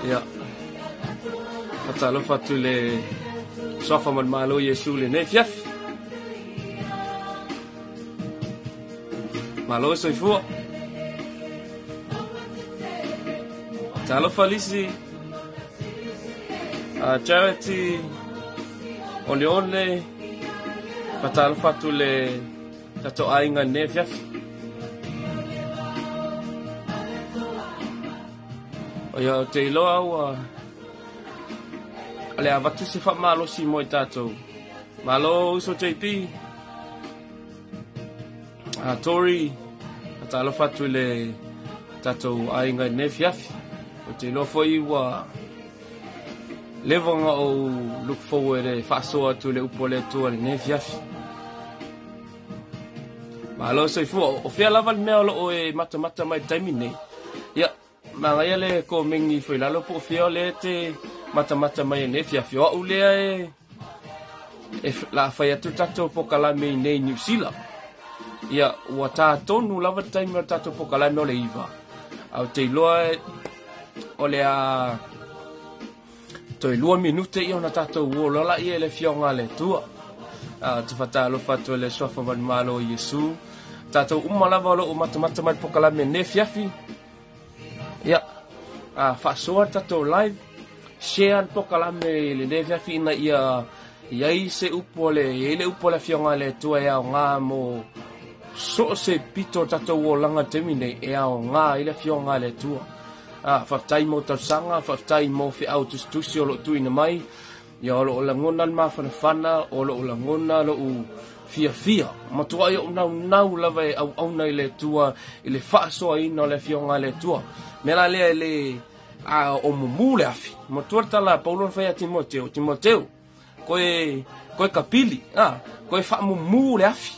Ia. Faatalofa atu i le Suafa ma le Malo Iesu i lenei afiafi. Malo soifua. Talofa Lisi. Charity. Oleole. Faatalofa atu i le tatou aiga i lenei afiafi. Ia, ou te iloa ua o le avatu se faamalosi mo i tatou. Malo uso JP. Tori, faatalofa atu i le tatou aiga i lenei afiafi. Ou te iloa foi ua leva ona ou look forward e faasoa atu i le upu a le Atua i lenei afiafi. Malo soifua. O fea lava le mea o loo e matamata mai i le taimi nei. Ia, manaia le komeni ifo i lalo po o fea o lea e te matamata mai i lenei afiafi. O au lea e e la fai atu le tatou pokalame i nei Niu Sila. Ia, ua tā tonu lava le taimi o le tatou pokalame o le 9. A ou te iloa o le a toe 2 minute ia ona tatou uo loa laia i le Afioga a le Atua. Ou te faatalofa atu i le Suafa ma le Malo o Iesu. Tatou uma lava o lo o matamata mai le pokalame lenei afiafi. Ia, faasoa le tatou live, share le pokalame i lenei afiafi ina ia i ai se upu o le, i ai le upu a le Afioga a le Atua e aoga mo so o se pito o tatou olaga i le taimi nei, e aoga ai le Afioga a le Atua. Faafetai mo talosaga, faafetai mo feau tusitusi o lo o tuuina mai. Ia, o lo o lagona le mafanafana, o lo o lagona lou fiafia. Matuai ou naunau lava e auauna i le Atua i le faasoaina o le Afioga a le Atua. Mea la lea e le a o mumu le afi. Matua le tala a Paulo na fai ia Timoteo, Timoteo, koe, koe kapili, a, koe faamumu le afi.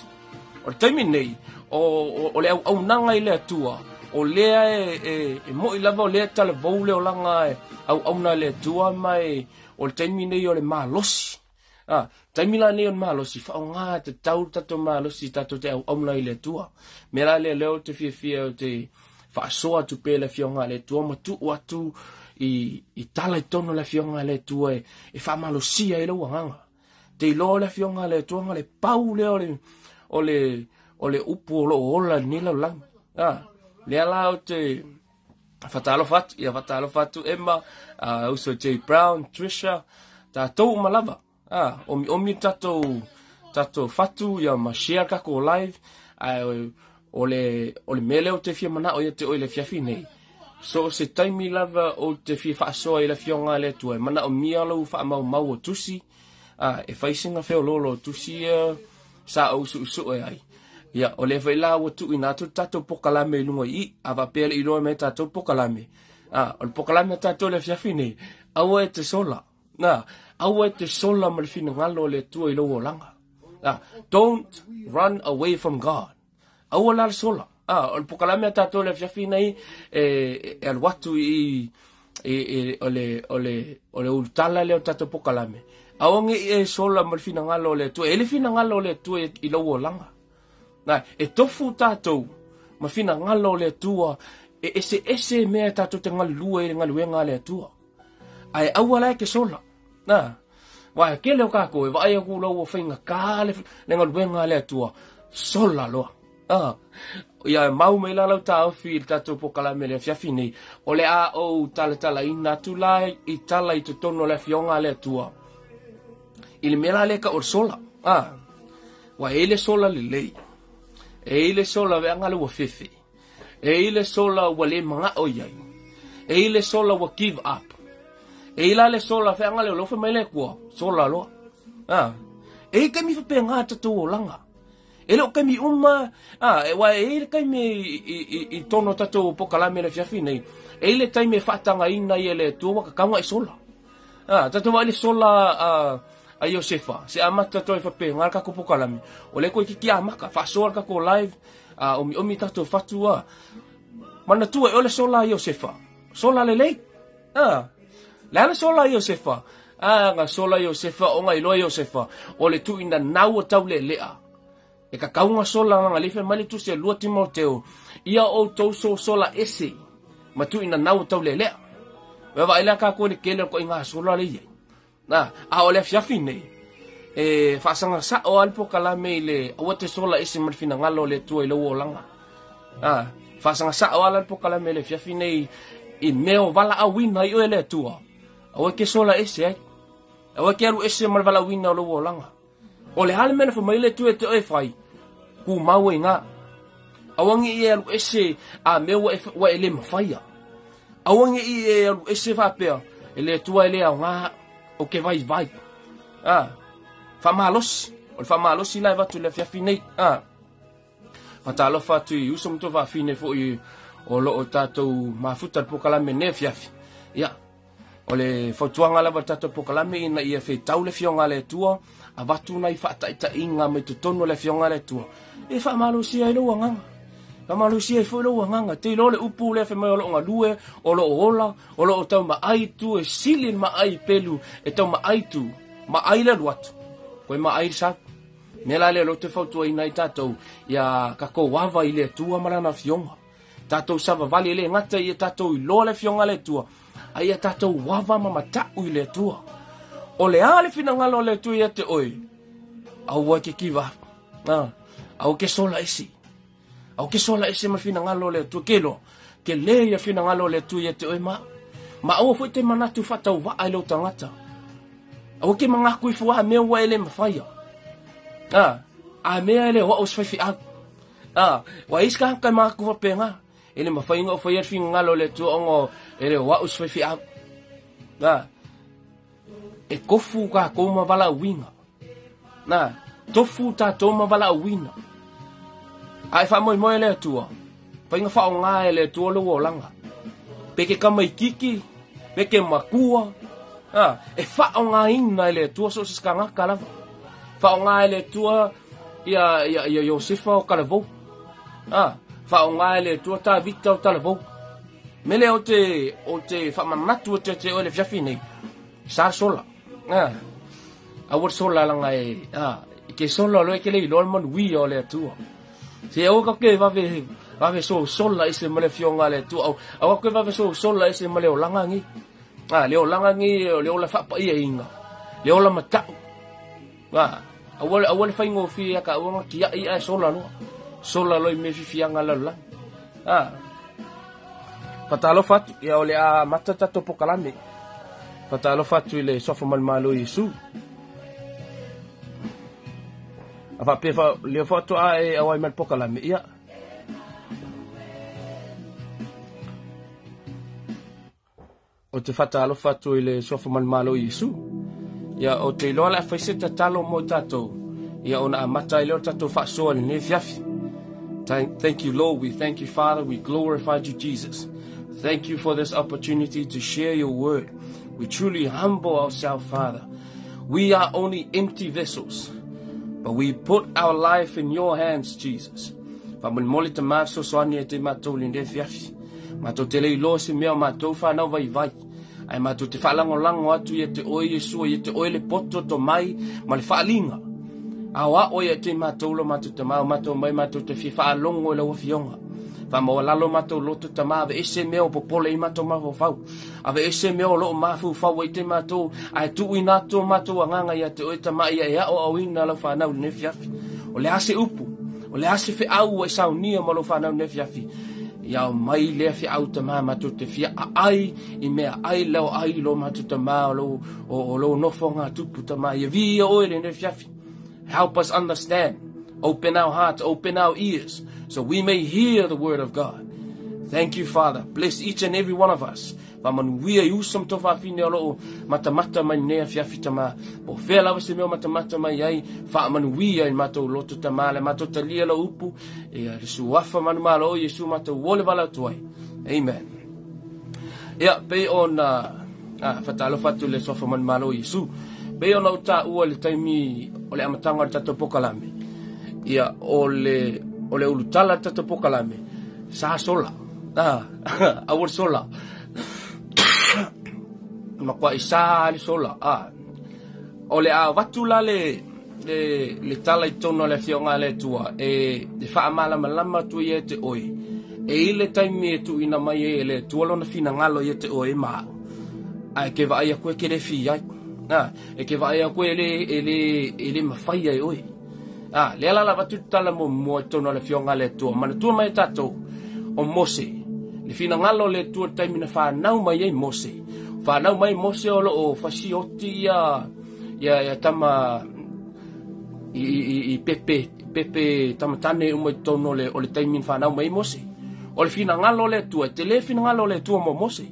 O le taimi nei, o, o, o le auaunaga i le Atua, o lea e, e, e moi lava o lea e talavou le olaga e auauna i le Atua ma e, o le taimi nei o le malosi. A, taimi la nei o le malosi, faaaoga tatau le tatou malosi tatou te auauna i le Atua. Mea la lea, lea ou te fiafia ou te faasoa atu pea i le Afioga a le Atua ma tuu atu i, i tala i totonu o le Afioga a le Atua e, e faamalosia ai lou agaga. Te iloa o le Afioga a le Atua na le pau lea o le, o le, o le upu o lo o ola i lenei lalolagi. A, lea la ou te faatalofa atu, ia faatalofa atu Emma, uso J Brown, Trisha, tatou uma lava. Omiomi tatou tatou fatu ia ma share tatou live. Ae o le o le mea lea ou te fia manao ia te oe i le afiafi nei. So o se taimi lava ou te fia faasoa i le Afioga a le Atua, e manaomia lou faamaumau o tusi, e fai sina feoloolo o tusi ia sa ou suesue ai. Ia, o lea foi la ua tuuina atu le tatou pokalame i luga i i, a faapea le iloa mai tatou pokalame. O le pokalame a tatou i le afiafi nei, aua e te sola. Na, aua e te sola ma le finagalo o le Atua i lou olaga. Don't run away from God. Aua la le sola. A, o le pokalame a tatou le afiafi nei e, e alu atu i, i, i o le, o le, o le ulutala lea o tatou pokalame. Aua ne i e sola ma le finagalo o le Atua. E le finagalo o le Atua i lou olaga. Na, e tofu tatou ma finagalo o le Atua e eseese mea e tatou te galulue i le galuega a le Atua. Ae aua la e ke sola. Na, wa e kele o kākou e vaai aku lau ua faigata le, le galuega a le Atua. Sola loa. Ah, ia mau mai la lau taofi i le tatou pokalame le afiafi nei. O le a ou talatalaina atu la i tala i totonu o le afioga a le Atua. I le mea la lea ka o le sola. Ah, ua e i le sola lelei. E i le sola veanga le ua fefe. E i le sola ua le manao i ai. E i le sola ua give up. E i la le sola feanga le lofa mai le kua. Sola loa. Ah, e i taimi faapena tatou olaga. E le o taimi uma, a, e wa e i le taimi i, i, i, i tono tatou pokalame le afiafi nei. E i le taimi e faatagaina i e le Atua ua kakauga i sola. A, tatou vaai le sola a, a Iosefa, se amata toe faapena le tatou pokalame. O le koe kiki amaka, faasoa le tatou live, a, omiomi tatou fatu a. Manatua e o le sola a Iosefa. Sola lelei. A, le a le sola a Iosefa? A, na sola Iosefa, ona iloa Iosefa, o le tuuina nau o taulelea. E kakauga sola nga lefe mai le tusi a 2 Timoteo, ia outou sosola ese, ma tuuina nau o taulelea. Ua vaai la kākou i le kele o ko inga sola le iai. Na, a o le afiafi nei, e faasaga sao lava le pokalame i le aua te sola ese ma le finagalo o le Atua i lou olaga. A, faasaga sao lava le pokalame i le afiafi nei i mea o valaauina ai oe e le Atua. Aua e ke sola ese ai. Aua e ke alu ese ma le valaauina o lou olaga. O le a le mea na fai mai le Atua e te oe e fai, kumau ai ngā. Aua ne i e alu ese a mea ua e, ua e le mafaia. Aua ne i e alu ese faapea, e le Atua e le aoga, o ke vaivai. A, faamalosi, o le faamalosi la e avatu i le afiafi nei. A, faatalofa atu i uso ma tuafafine foi o lo o tatou mafuta le pokalame nei afiafi. Ia, o le fautuaga lava le tatou pokalame ina ia fetau le afioga a le Atua, avatu nai faataitaiga mai totonu o le afioga a le Atua, e faamalosia ai lou agaga. Faamalosia ai foi lou agaga. Te iloa le upu lea fai mai o lo o galue, o lo o ola, o lo o tau maai tu, e sili le maai pelu, e tau maai tu, maai le alu atu, koe maai le sau. Mea la lea o lea ou te fautuaina ai tatou, ia tatou ava i le Atua ma lana afioga. Tatou savavali e le gata ia tatou iloa le afioga a le Atua, a ia tatou ava ma matau i le Atua. O le a le finagalo o le Atua ia te oe, aua ke kiva, ah, aua ke sola ese. Aua ke sola ese ma le finagalo o le Atua, ke loa, ke le ia finagalo o le Atua ia te oe ma. Ma aua foi te manatu faatauvaa i lou tagata. Aua ke mangaku ifo a mea ua e le mafaia. Ah, a mea e le o au se faifeau. A, ua i ai se tagata e manatua faapena, e le mafai ona ou faia le finagalo o le Atua ona e le o au se faifeau. A, e tofu tatou ma valaauina. Na, tofu tatou ma valaauina. A e faamoemoe le Atua, faiga faaaoga e le Atua lou olaga. Pe ke tamaititi, pe ke matua, a, e faaaogaina e le Atua so o se tagata lava. Faaaoga e le Atua ia, ia, ia Iosefa o Talavou. A, faaaoga e le Atua Tavita o Talavou. Me lea o te, o te faamanatu atu ia te oe le afiafi nei, sa sola. A, aua le sola langa e, a, ke sola loa e ke le iloa le manuia o le Atua. Se aua ka ke vave, vave sosola ese ma le afioga a le Atua. Au, aua ke vave sosola ese ma le olaga nei. A, le olaga nei, o le ola faapaiaina, le ola matau. A, aua, aua le faigofie ia ka aua na tiai ae sola loa. Sola loa i mea fifiaga a le lalolagi. A, faatalofa atu, ia o le a amata tatou pokalame. Faatalofa atu i le suafa ma le Malo o Iesu. A faapea fa, lea faatoa e auai mai le pokalame, ia. O te faatalofa atu i le suafa ma le Malo o Iesu. Ia, o te iloa le a fai se tatalo mo tatou, ia ona amata ai lea o le tatou faasoa i lenei afiafi. Thank you, Lord. We thank you, Father. We glorify you, Jesus. Thank you for this opportunity to share your word. We truly humble ourselves, Father. We are only empty vessels, but we put our life in your hands, Jesus. Faamolemole Tamā fesoasoani ia te matou i lenei afiafi. Matou te le iloa se mea o matou whanau vaivai. Ae matou te faalagolago atu ia te oe Iesua, ia te oe le poto tomai ma le faaaliga. Aoao ia te matou lo matou Tamā, o matou mai matou te fia faalogo i lau afioga. Faamaualalo matou loto Tamā, aveese mea o popole i matou mafaufau. Aveese mea o loo mafaufau ai te matou, ae tuuina atu o matou agaga ia te oe Tamā, ia e aoaoina lau fanau i lenei afiafi. O le a se upu, o le a se feau ua e saunia mo lau fanau i lenei afiafi. Ia aumai lea feau Tamā matou te fia aai i mea ai leo ai lo matou Tamā o lou, o lou nofoga tupu Tamā. Ia viia oe lenei afiafi. Help us understand. Open our hearts, open our ears, so we may hear the word of God. Thank you, Father. Bless each and every one of us. Faamanuia i uso ma tofaafine o loo matamata mai lenei afiafi Tamā. Po o fea lava se mea o matamata mai ai, faamanuia i matou loto Tamā, le matou talia lau upu, ia le suafa manumalo o Iesu matou o le vala atu ai. Amen. Ia, pei ona faatalofa atu le suafa manumalo o Iesu. Pei ona ou taua i le taimi o le amataga o le tatou pokalame. Ia, o le ulutala o le tatou pokalame, sa sola. Aua le sola. Makuai sa le sola. O le a avatu la le tala i totonu o le afioga a le Atua e faamalamalama atu ia te oe. E i le taimi e tuuina mai ai e le Atua lona finagalo ia te oe ma au. Ae ke vaai aku e ke le fi ai. E ke vaai aku e le mawhai ai oe. Lea la la avatu tala mo mua i totonu o le afioga a le Atua. Manatua mai e tatou o Mose. Le finagalo le Atua le taimi na whanau mai ai Mose. Whanau mai Mose o loo fasioti ia tama i pepe tamatane uma i totonu o le taimi na whanau mai Mose. O le finagalo le Atua, te le finagalo le Atua mo Mose.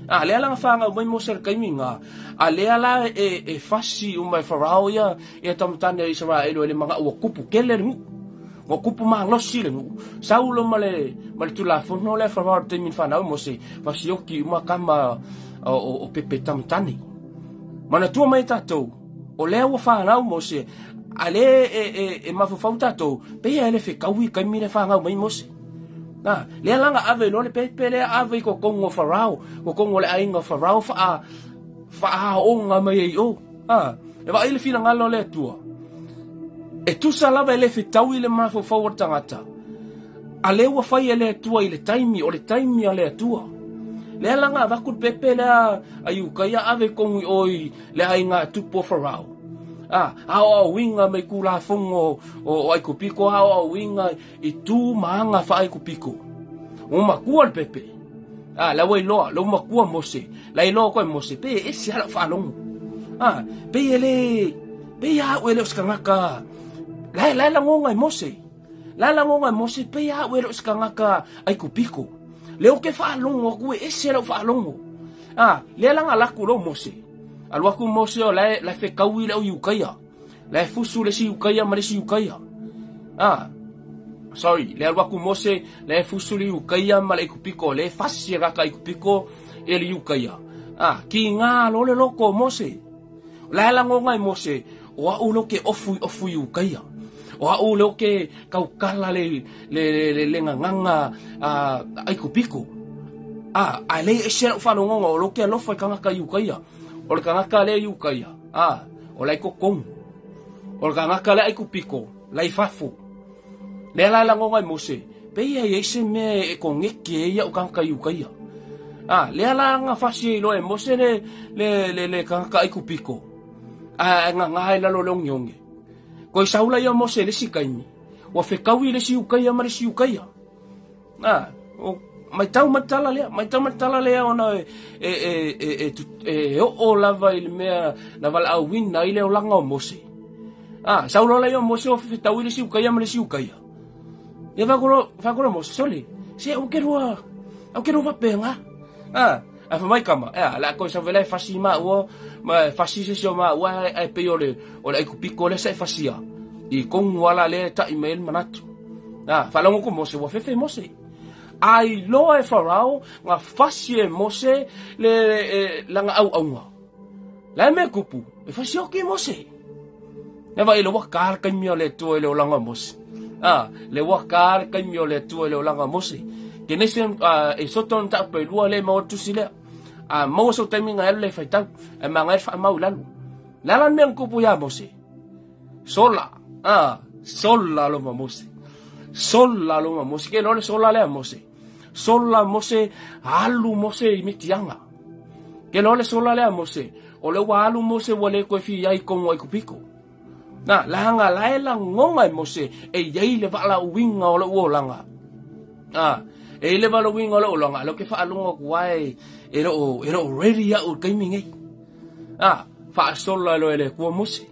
Lea la whanau mai Mose le kaimi ngā. A lea la e fasi uma e Farao ia tamatane o Israel o le manga ua kupu kele le ngu. Ua kupu malosi le ngu. Saulo ma le tulafono le Farao le taimi na whanau Mose. Fasioki uma kama o pepe tamatane. Manatua mai tatou, o lea ua whanau Mose, a le e mafaufau tatou, pea e le whekaui kaimi le whanau mai Mose. Lea langa ave lo le pepe lea ave i kokongo o Farao, kokongo le ainga o Farao whaaonga mai ei o. E vai le finagalo le Atua. E tusa lava e le whetaui le mafaufau o le tangata. A lea ua whai e le Atua i le taimi, o le taimi a le Atua. Lea langa avaku le pepe lea a iukaia ave kongi oi le ainga tupu o Farao. Ao au winga me kula fongo o aikupiko, ao au winga i tu maanga fa aikupiko. O makua le pepe. La wai loa, lo makua Mose. La iloa koe Mose, pe e se ala whaalongo. Pe ele, pe a uele o skangaka. La la langonga i Mose. La langonga i Mose, pe a uele o skangaka aikupiko. Leo ke whaalongo aku e se ala whaalongo. Lea langa laku lo Mose. Alu aku Mose o la whekaui le o iukaia. La fusu le si iukaia ma le si iukaia. Sorry, le alu aku Mose le fusu le iukaia ma le ikupiko. Le fasi e kaka ikupiko e le iukaia. Ki ngā lo le loko Mose. La langonga i Mose, o au lo ke ofu ofu iukaia. O au lo ke kaukala le nganganga aikupiko. A le e se whalongonga o lo ke alofa i kangaka iukaia. O le kangaka le iukaia. O lai kokong. O le kangaka le aikupiko. Lai fafu. Lea la langonga i Mose. Peia i se mea e kongeke e ia o kangaka iukaia. Lea la nga fasi i loe Mose le kangaka aikupiko. Nga ngai lalo le ongi ongi. Koi saula ia Mose le si kaimi. Ua whekaui le si iukaia ma le si iukaia. O mai tau matala lea, ona e o lava i le mea na wala au wina i le olanga o Mose. Saulo la ia Mose o whetaui le si ukaia ma le si ukaia. Ia whakoro Mose, sole, se au kerua wapenga. A whamai kama, la koe sa vela e fasi ma ua, ma fasi se sio ma ua e pei o le aikupiko le sa e fasia. I kongu ala le tai me el manatu. Whalango ko Mose, ua whewhe Mose. Ai loa e Farao nga fasi e Mose le langa au aunga. La me kupu, e fasi oki Mose. Neva i le waka kai mea le tua i le olanga Mose. A, le ua ka le kaimi o le Atua i le olaga o Mose. Kenese e soto ona tau pe lua le maua tusi lea. A maua sou taimi nga alu le faitau. E manga e whaamau lalu. Le ala mea kupu ia Mose. Sola. A, sola lo ma Mose. Sola lo ma Mose. Ke lole sola lea Mose. Sola Mose, alu Mose i mitianga. Ke lole sola lea Mose. O le ua alu Mose ua le koe fi ai kongo ai kupiko. Na, lahanga lae la ngonga e Mose e iei le waala uinga o le uolanga. Ah, e le waala uinga o le uolanga. Lo ke whaalunga kuae e lo ready ya u kaimi ngei. Ah, whaasola lo ele kua Mose.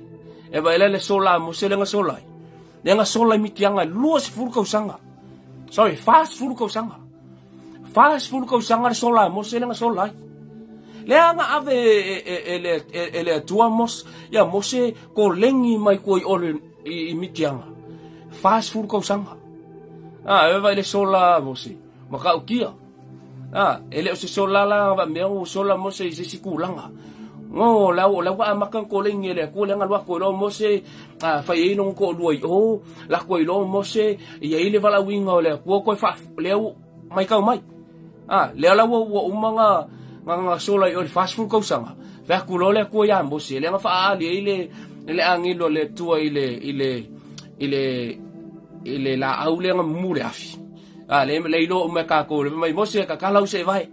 E wa ele le sola Mose le nga sola. Le nga sola mitianga lua se furu kausanga. Sorry, fast furu kausanga. Fast furu kausanga le sola Mose le nga sola. Le anga ave e le atua Mose, ia Mose ko lengi mai koi ole i mitianga. Fast furu kausanga. Ah, e vai le sola Mose. Maka ukia. Ah, ele o se sola la va mea o sola Mose i se sikulanga. Ngo la wa makan ko lengi le ko lenga lwa ko lo Mose, ah fa i no ko lua i o, la ko i lo Mose, i le vala winga le ko ko fa le mai kau mai. Ah, le la wa umanga nga sola i o fast food kausanga. Fa ku lo le ko ya Mose, le nga fa ali i le angilo le tua i le la au le nga mu le afi. Ah, le le ilo me ka ko le mai Mose ka kala se vai.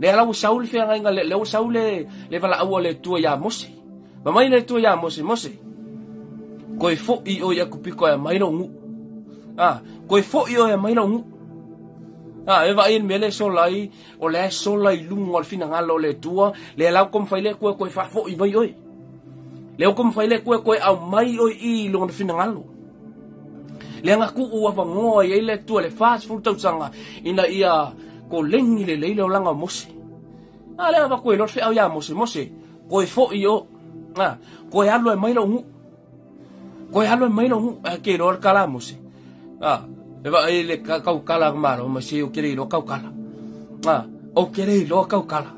Le ala u saul fe nga le le saul le vala au le tua ya Mose. Ma mai le tua ya Mose, Mose. Koi fo i o ya kupiko ya mai lo ngu. Ah, koi fo i o ya mai lo ngu. Ah, e vai mele solai, o le solai lungo al fina ngalo le tua, le lau kom fai le kue koi fa fo i mai oi. Le kom fai le kue koi au mai oi i lungo al fina ngalo. Le nga ku ua vangoa i le tua le fast food tausanga ina ia ko lengi le leile o langa Mose. Ah, le va koe lo fe au ya Mose, Mose. Koe fo i o. Ah, koe alu e mai lo ngu. Koe alu e mai lo ngu. Ah, ke lo kala Mose. Ah, e va e le kau kala malo, ma se o kere lo kau kala. Ah, o kere lo kau kala.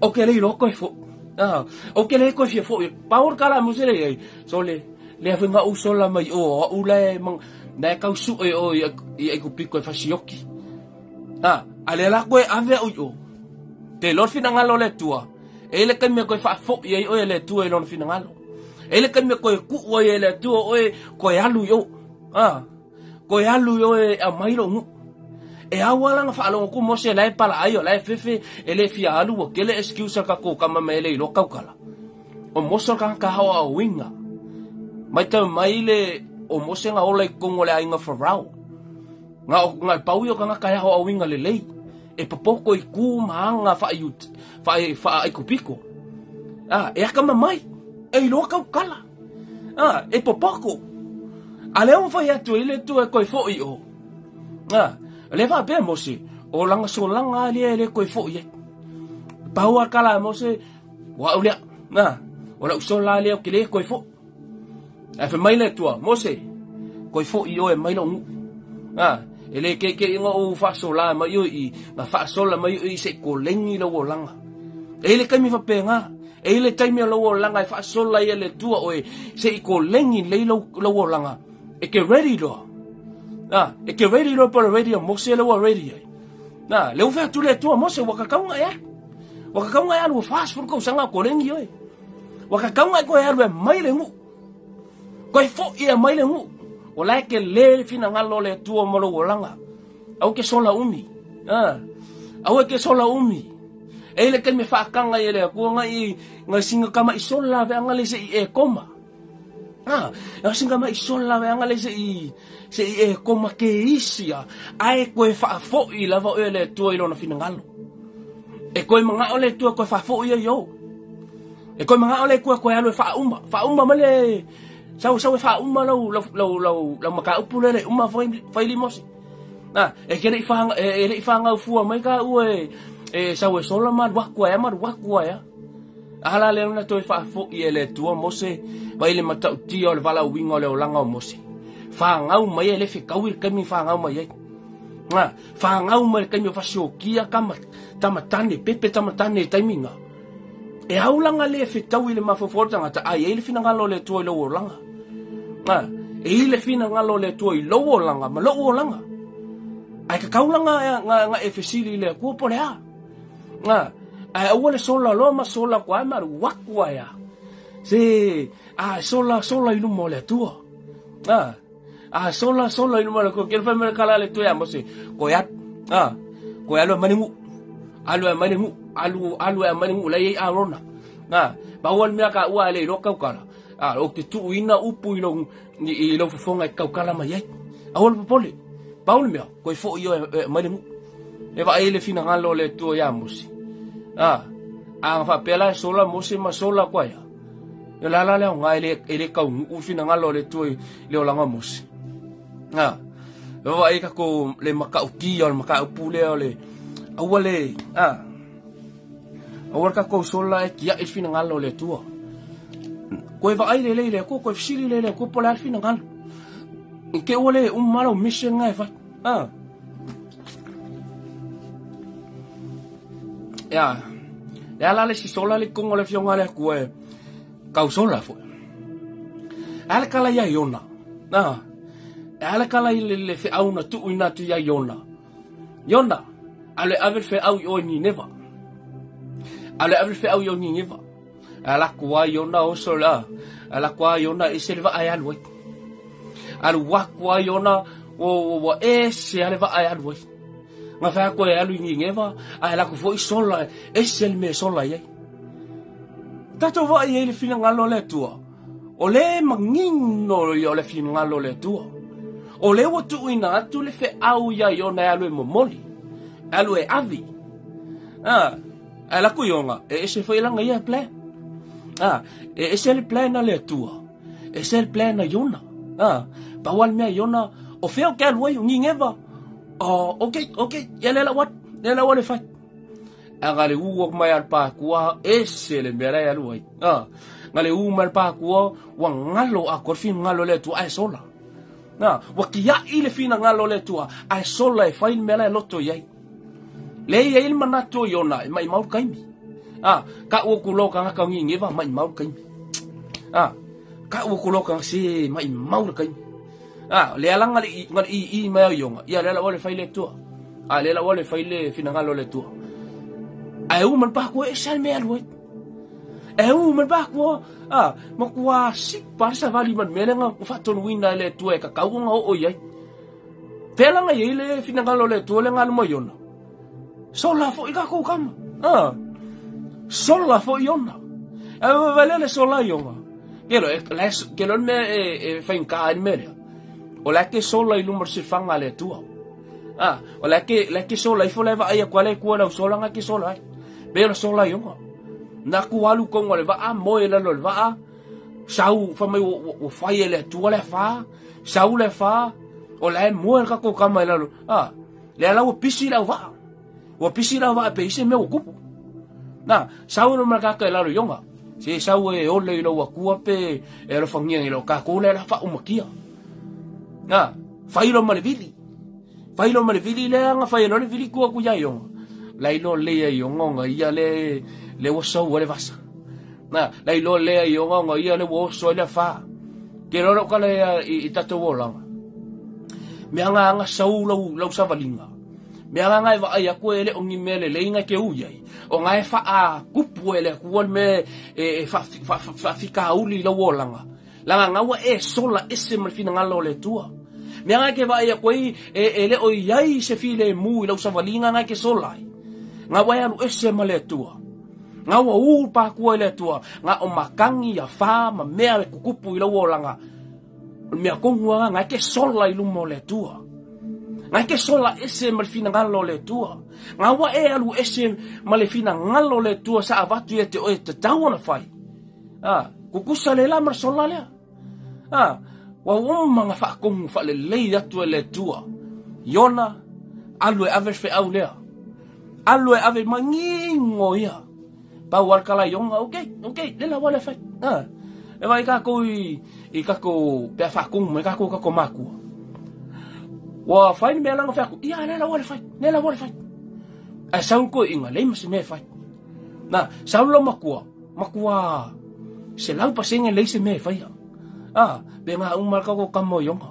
O kere lo koe fo. Ah, o kere koe fie fo. Paur kala Mose le. So le le afinga u sola mai o u le mang na kau su e o i e kupiko e fasioki. Ah, ale la koe ave o o. Te lor finangalo le tua. E le kai me koe faafo i ai oe le tua i lona finangalo. E le kai me koe ku oe le tua oe koe alu i o. Ah, koe alu i oe a mai lo ngu. E awa langa whaalongo ku Mose lae pala ai o lae fefe e le fia alu o kele excuse ka ko kama me le i lo kaukala. O Mose ka ka hawa o winga. Mai tau mai le o Mose nga ola i kongo le ainga Farao. Nga pau i o ka nga kaya hoa winga le lei. E popoko i ku maanga wha aikupiko. Ah, e aka mamai. E iloa kau kala. Ah, e popoko. A leo whai atu i le tua e koe fo i o. Ah, le wha pea Mose. O langa solanga alia e le koe fo i e. Paua kala Mose. Wa ulea. Ah, o la usola alia o ke le koe fo. E wha mai le tua. Mose. Koe fo i o e mai lo ngu. Ah, e le ke ke inga o whasola mai o i, nga whasola mai o i se ko lengi lo o langa. E le kaimi whapenga, e le taimi lo o langa e whasola i le tua oe, se i ko lengi lei lo o langa. E ke ready loa. Ah, e ke ready loa para ready a Mose le ua ready ai. Na, le uwhea tu le tua Mose wakakaunga e alu. Wakakaunga e alu o fast food kausanga ko lengi oe. Wakakaunga e koe alu e mai le ngu. Koe fo i e mai le ngu. O lae ke le finangalo le tua mo lo olanga. Au ke sola umi. Ah, au ke sola umi. E le ke me whaakanga i le kua ngai ngai singa kama i sola ve anga le se i e koma. Ah, ngai singa kama i sola ve anga le se i e koma ke isia. Ae koe whaafo i lava oe le tua i lona finangalo. E koe manga o le tua koe whaafo i yo. E koe manga o le kua koe alu e whaauma. Whaauma ma le Sau e whauma lau maka upu lele uma whaili Mose. Na, e ke le i whangau fua mai ka ue e sau e sola ma wakua ya, ma wakua ya. Ahala le una toi whaafo i ele tua Mose, vai le matautia o le vala uinga o le olanga o Mose. Whangau mai e le whikau i le kaimi whangau mai ai. Na, whangau mai le kaimi o whasiokia ka tamatane, pepe tamatane e taiminga. E haulanga le whitau i le mafoforo tangata, ai e le finangalo le tua i le olanga. Ah, E i le finagalo o le Atua i lou olaga ma lou olaga. Ae tatau la nga e fesili i le Atua po o le a. Nga, ae aua le sola loa ma sola atu ai ma alu atu ai a. Se, a sola sola i luma o le Atua. A, a sola sola i luma o le Atua. Ke le fai mai le kala a le Atua ia Mose, koe alu, a, koe alu e aumai le nuu. Alu e aumai le nuu, alu, alu e aumai le nuu la e i ai Arona. A, pau lava le mea taua a le iloa tautala, a, ou te tuuina upu i lou, i lou fofoga e tautala mai ai. Aua le popole. Pau le mea, koe foi oe e aumai le nuu. E vaai ai le finagalo o le Atua ia Mose. A, a na faapea la e sola Mose ma sola atu ai a. O le a la le aoga e le, e le taunuu le finagalo o le Atua i le olaga o Mose. A, e vaai ai tatou le matautia o le mataupu lea o le aua le, a, Aua le tatou sola e tiai le finagalo o le Atua. Koe vaai lelei i le Atua, koe fesili lelei i le Atua po o le a le finagalo. I te ua le uma lau mission nga e fai. Ah. Ia, le ala le si sola le kongo le fionga le Atua e kau sola foi. A le kala ia Iona. Ah. A le kala i le, le feau na tuu ina atu ia Iona. Iona, alu e ave le feau i o i Nineva. Alu e ave le feau i o i Nineva. A la ku ai Iona oso la, a la ku ai Iona ese le vaa e alu ai. Alu aku ai Iona, ua, ua, ua ese a le vaa e alu ai. Nga whai aku e alu i Nineva, a e la ku foi sola, ese le mea sola i ai. Tatou vaai ai le finagalo o le Atua. O le manino ia o le finagalo o le Atua. O lea ua tuuina atu le feau ia Iona e alu e momoli, e alu e ave. Ah, ae la ku Iona, e ese foi lana ia plan. Ah, e ese le plan a le Atua, e ese le plan a Iona. Ah, pau lava le mea Iona, o fea o ke alu ai, o Nineva. Oh, okay, okay, ia le lau atu, le lau le fai. A nga le u atu mai a le pākua, ese le mea la e alu ai. A, nga le u mai le pākua, ua galo atoa le finagalo o le Atua ae sola. A, ua tiai le finagalo o le Atua ae sola e fai le mea la e loto i ai. Le i ai le manatu o Iona e maʻimau le taimi. A, kau aku loa o tagata o Nineva, maʻimau le taimi. A, kau aku loa o tagata, se maʻimau le taimi. A, lea la nga le i, nga le i i mai o Iona, ia lea la ua le fai le Atua. A, lea la ua le fai le finagalo o le Atua. Ae u ma le pākua e ese le mea e alu ai. E u ma le pākua, a, matua sipa le savali ma le mea lea na faatonuina e le Atua e tatau ona oo i ai. Fea la na i ai le finagalo o le Atua lea na alu mai Iona? Sola foi tatou tama. A, sola foi Iona. E vaai le sola Iona. Ke lo, ke lo le mea e, e faigata ai le mea lea. O la ke sola i luma o le silafaga a le Atua. A, o la ke, la ke sola ifo la e vaai atu a le Atua lau sola nga ke sola ai. Pe o le sola Iona. Na ku alu konga o le vaa, moe i lalo o le vaa, sau, fai mai ua, ua fai e le Atua le afa, sau le afa, o la e moe le tatou tama i lalo. A, lea la ua pisi le auvaa. Ua pisi le auvaa pe i se mea ua tupu. Na, sau le makaka i lalo Iona. Se sau e ole i lou Atua pe e alofagia i lau tatou lea la faaumakia. Na, fai loa ma le vili. Fai loa ma le vili lea na fai loa le vili tua atu ia Iona. La iloa lea Iona ona ia le, le ua sau ai le vasa. Na, la iloa lea Iona ona ia le ua oso ai le afa. Ke loa lau tala ia i, i tatou olaga. Mea nga nga sau lau, lau savaliga. Mea nga nga e vaai atu e le o ni mea lelei nga ke ui ai. O nga e faakupu e le Atua le mea e, e faafitauli i lau olaga. Laga nga ua e sola ese ma le finagalo o le Atua. Mea nga ke vaai atu ai e, e le o i ai se filemu i lau savaliga nga ke sola ai. Nga ua e alu ese ma le Atua. Nga ua u pākua i le Atua. Nga o makangi a whā ma mea e kukupu i lau olaga. O le mea tonu lava, nga e ke sola i luma o le Atua. Nga e ke sola ese ma le finagalo o le Atua. Nga ua e alu ese ma le finagalo o le Atua sa avatu ia te oe e tatau ona fai. A, kukusa le la ma le sola lea. A, ua uma nga faakomu faalelei atu e le Atua. Iona, alu e ave le feau lea. Alu e ave mangingo ia. Pau al kala ionga, okay, okay, le la wale fai. Ah, e vai kākou i, i kākou pea whaakongu mai kākou kākou mākua. Ua whai ni mea langa wheako, ia, le la wale fai, le la wale fai. Ai sau koe inga, lei ma se mea fai. Na, sau lo makua, makua, se lau pasenge lei se mea e whaia. A, pe ngā uma ka ko kamo ionga.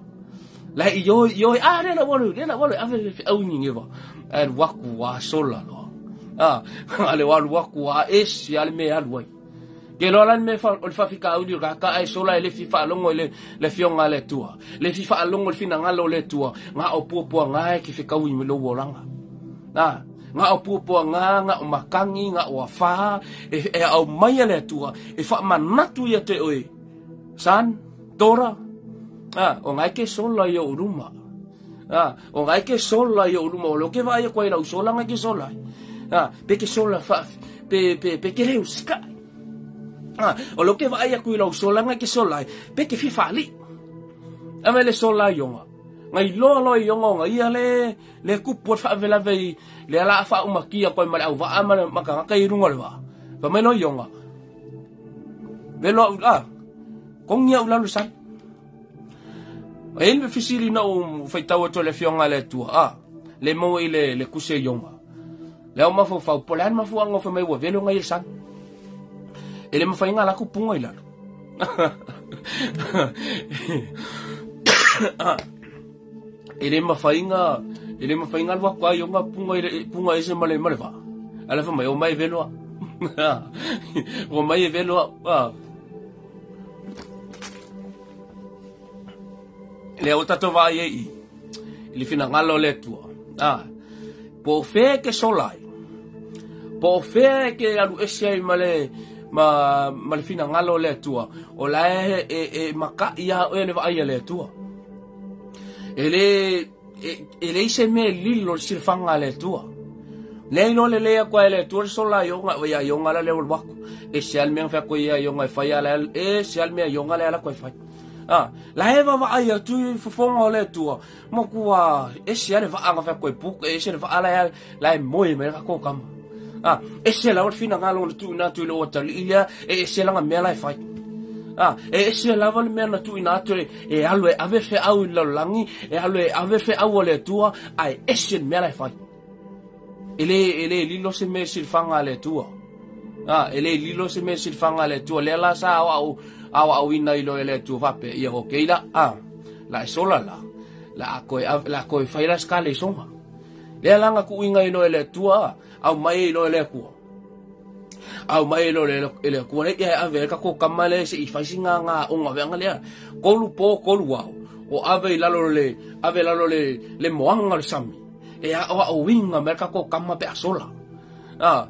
La i yo yo a le la walu le la walu ave le au ni ngewa. E waku wa sola lo. A, ale walu waku wa esi ale me alu ai. Ke loa le me o le faafikauli o ka ai sola e le fi faalogo i le fioga le Atua. Le fi faalogo le finagalo o le Atua, ga o puapua ga e ke fekaui me lou olaga. Na, ga o puapua ga, ga o makangi, ga o afā, e au mai le Atua, e faamanatu ia te oe. San, tora, a, o ngai ke sola i o uruma. A, o ngai ke sola i o uruma, o lo ke vai koe lau sola ngai ke sola. A, pe ke sola fa, pe, pe, pe ke leu skai. A, o lo ke vai aku i lau sola ngai ke sola, pe ke fi fali. A me le sola ionga. Ngai loa loa ionga o ngai ia le, le kupu o whaawelave i le ala awha umakia koe ma le au waa ma le makangaka i runga le waa. Fa mai loa ionga. Velo a, kongia ulalu san. E le fisili na o whaitau atu le fionga le tua. A, le mo i le kuse ionga. Le au mafau fau, po le an mafu anga fa mai ua velo ngai le san. E le mawhainga la ku punga i lalo. E le mawhainga, e le mawhainga lua kwa ionga punga i punga ese male male wa. Ala fa mai o mai veloa. O mai veloa. Le o tato vai e i. Le finangalo le tua. Ah. Po fe ke solai. Po fe ke alu ese ai male ma ma le finangalo le tua. O la e maka ia o le vai le tua. Ele ele se me lilo silfanga le tua. Le lo le le kwa le tua sola yonga ya yonga la le waku. E se al me fa ko ya yonga fa ya la e se al me yonga le ala ko fa. Ah, la eva va ai tu fofonga le tua. Mo kua e se ale va anga fa ko puk e se va ala la moi me ka ko kam. Ah, e se la o finangalo le tu na tu le o tali ia e se la me la fa. Ah, e se la va me na tu ina tu e alo e ave fe au lo langi e alo e ave fe au le tua ai e se me la fa. Ele lilo se me silfanga le tua. Ah, ele lilo se me silfanga le tua le la sa au au au ina ilo ele tua vape ia o keila ah la sola la la ko faila skale songa. Le langa ku inga ilo ele tua au mai ilo ele kua. Au mai ilo ele kua le ia ave ka ko kamale se i faisinga nga onga venga le kolu po kolu au o ave lalo le ave lalo le moanga le sami. E a o winga me ka ko kama pe asola. Ah,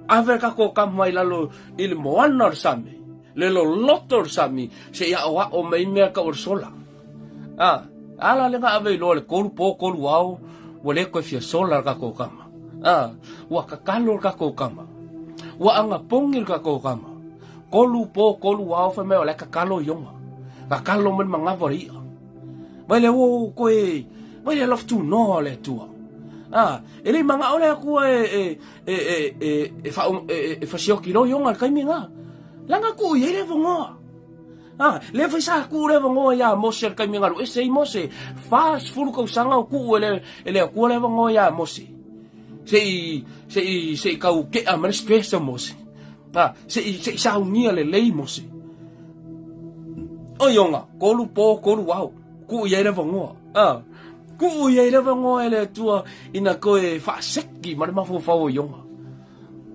ave ka ko kama i lalo i le moana le sami. Le lo loto le sami se ia o o me me ka o sola. Ah, ala le nga ave lo le kolu po kolu au o le ko fia sola ka ko kama. Ah, ua kakalo ka ko kama. Ua anga pongi ka ko kama. Kolu po kolu au fa me o le kakalo ionga. Kakalo me mangava ia. Vai le o ko e vai le loftu no le tua. Ah, ele manga ole ku e e e e e fa e fasioki lo ionga kai minga. Langa ku i le vongoa. Ah, le fa sa ku le vongoa ya Mose kai minga lo e sei Mose. Fa fulu ko sanga ku ele ele ku le vongoa ya Mose. Se se se kau ke a manes stress Mose. Ah, se se sa unia le lei Mose. O ionga, kolu po kolu wau. Ku i le vongoa. Ah, ku i le vongoa ele tua ina koe fa seki ma le mafofao ionga.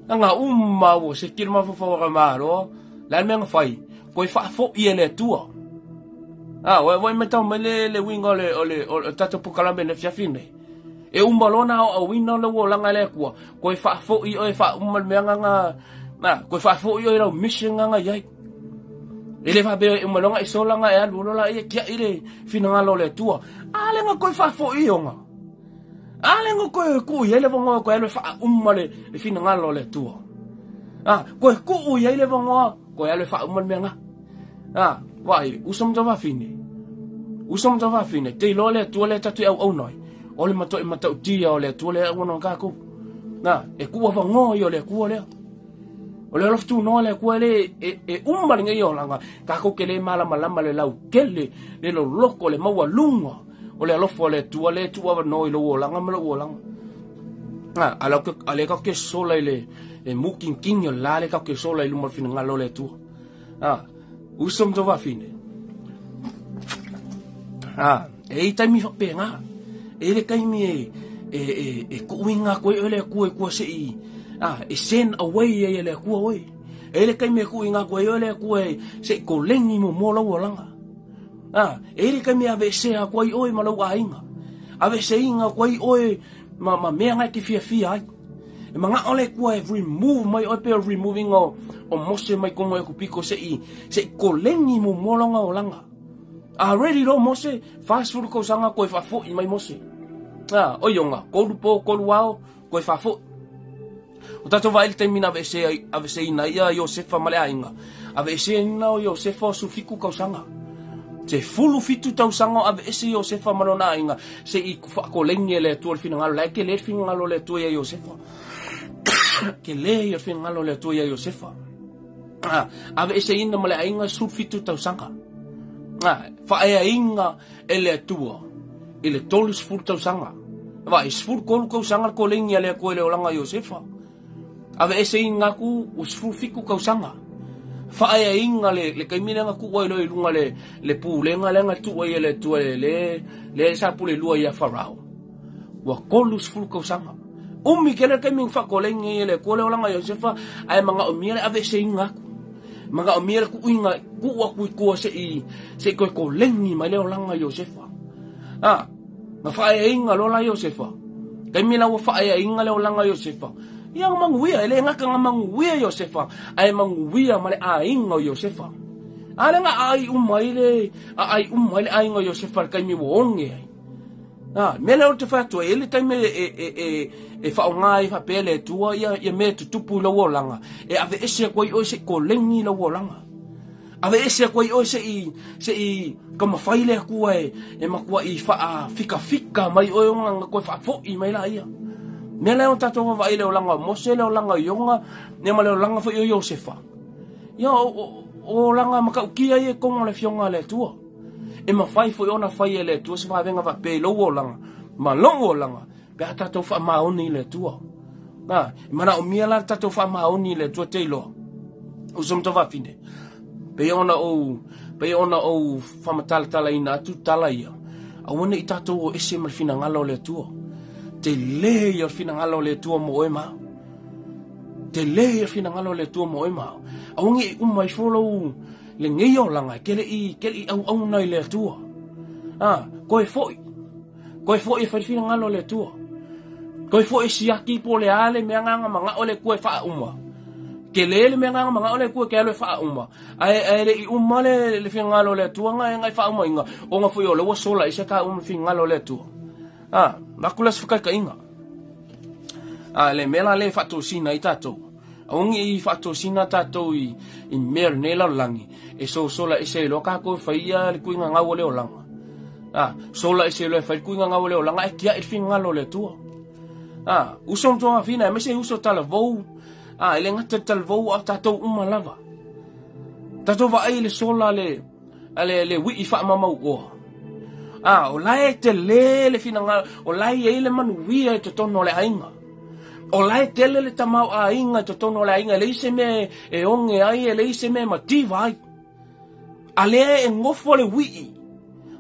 Anga umma o se ki ma fofao ka maro, la me fai, koe fa fo i ele tua. Ah, we me tau me le winga le ole o tato pukalame le fiafine. E umma lona o wina le wo langa le kua, koe fa fo i o fa umma me anga na, koe fa fo i o ro mission anga yai. Ele fa be umma longa isola nga e alu lola e kia ile finangalo le tua. Ale nga koe fa fo i onga. Ale ngo koe ku i ele vongoa koe ele fa umma le finangalo le tua. Ah, koe ku i ele vongoa koe ele fa umma le menga. Ah, vai, usam tava fine. Usam tava fine. Te lo le tua le tatu au au noi. Ole mato matau tia ole tua le au no ka ku. Na, e ku vongoa i ole ku le. O le loftu no le ku ele e umma le ngai olanga. Ka ku ke le mala malama le lau kele le lo loko le maua lunga. O le alofo le tua no i lo olanga ma lo olanga. Ah, ala ke ale ka ke sola ile e mukin king yo la le ka ke sola ile mo finangalo le tua. Ah, usam to va fine. A, e i taimi whapēngā. E le taimi e, e, e, e kuuinga koe o le akua e kua se i, a, e send away e le akua oe. E le taimi e kuuinga koe o le akua e se i kolengi mo mo lau olanga. A, e le taimi ave se a koe oe ma lau ainga. Ave se inga koe oe ma, ma mea ngai te fia fia ai. E manga ole kua e remove mai oe pe removing o, o Mose mai kongo e kupiko se i, se i kolengi mo mo longa olanga. A ready lo Mose, 40 kausaga koe faafoi mai Mose. A, oi onga, kolu po, kolu ao, koe faafoi. O tatou vaai le taimi na aveese ai, aveeseina ia Iosefa ma le aiga. Aveeseina o Iosefa o 17 kausaga. 17 tausaga o aveese Iosefa ma lona aiga, se i faakoleni e le Atua le finagalo. La e tele le finagalo o le Atua ia Iosefa. Tele ia le finagalo o le Atua ia Iosefa. Aveeseina ma le aiga 17 tausaga. Faaeaina e le Atua i le 30 tausaga. Vai, 13 tausaga le koleni a le Atua i le olaga o Iosefa. Aveeseina atu ua 17 tausaga. Faaeaina le, le taimi lea na tuu ai loa i luga le, le pulega lea na tuu ai e le Atua le, le, le sa pule lua ia Farao. Ua 30 tausaga. Umi tele le taimi na faakoleni ai e le Atua le olaga o Iosefa, ae manaomia le aveeseina atu. Manaomia le tuuina, tuu atu i tua se i, se i toe koleni mai le olaga o Iosefa. A, na faaeaina loa la Iosefa. Taimi la ua faaeaina le olaga o Iosefa. Ia na manuia, e le gata na manuia Iosefa, ae manuia ma le aiga o Iosefa. A lea na aai uma ai le, aai uma ai le aiga o Iosefa i le taimi ua oge ai. A, mea lea ou te fai atu ai, e le taimi e, e, e, e faaaoga ai faapea le Atua ia, ia mea e tutupu i lou olaga, e aveese atu ai oe se i koleni i lou olaga. Aveese atu ai oe se i, se i taumafai le Atua e, e matuai faafikafika mai oe ona na toe faafoi mai laia. Mea lea o tatou vaavaai i le olaga o Mose, le olaga o Iona, ia ma le olaga foi o Iosefa. Ia, o, o, o olaga matautia ia i totonu o le Afioga a le Atua. E mafai foi ona fai e le Atua se vavega faapea i lou olaga ma lou olaga pe a tatou faamaoni i le Atua. Na, e manaomia la le tatou faamaoni i le Atua te iloa. Uso ma tafafine, pei ona ou, pei ona ou faamatalatalaina atu tala ia, aua ne i tatou o ese ma le finagalo o le Atua. Tele ia o le finagalo o le Atua mo oe ma au. Tele ia le finagalo o le Atua mo oe ma au. Aua ne i uma ifo lou, lenei olaga e ke le i, ke le i auauna i le Atua. A, koe foi. Koe foi e fai le finagalo o le Atua. Koe foi e siaki po o le a le mea nga manaʻo le Atua e faauma. Tele le mea nga manaʻo le Atua e ke alu e faauma. Ae, ae le i uma le, le finagalo o le Atua nga e faaumaina, ona foi o lea ua sola ese ka uma le finagalo o le Atua. A, avatu lea o se whakaitaiga. A, le mea la lea e faatosina ai tatou. Aua ne i faatosina tatou i, i mea o lenei lalolagi, e sosola ese ai loa tatou e fai ia le tuiga gau o le olaga. A, sola ese loa e fai le tuiga gau o le olaga, ae tiai le finagalo o le Atua. A, uso ma tuafafine, aemaise uso talavou, a, e le gata i le talavou, a o tatou uma lava. Tatou vaai i le sola le, a le, le wii faamamau oa. A, o la e tele le finagalo, o la e i ai le manuia i totonu o le aiga. O la e tele le tamaoaiga i totonu o le aiga, e leai se mea e oge ai, e leai se mea e mativa ai. A lea e nofo le wii,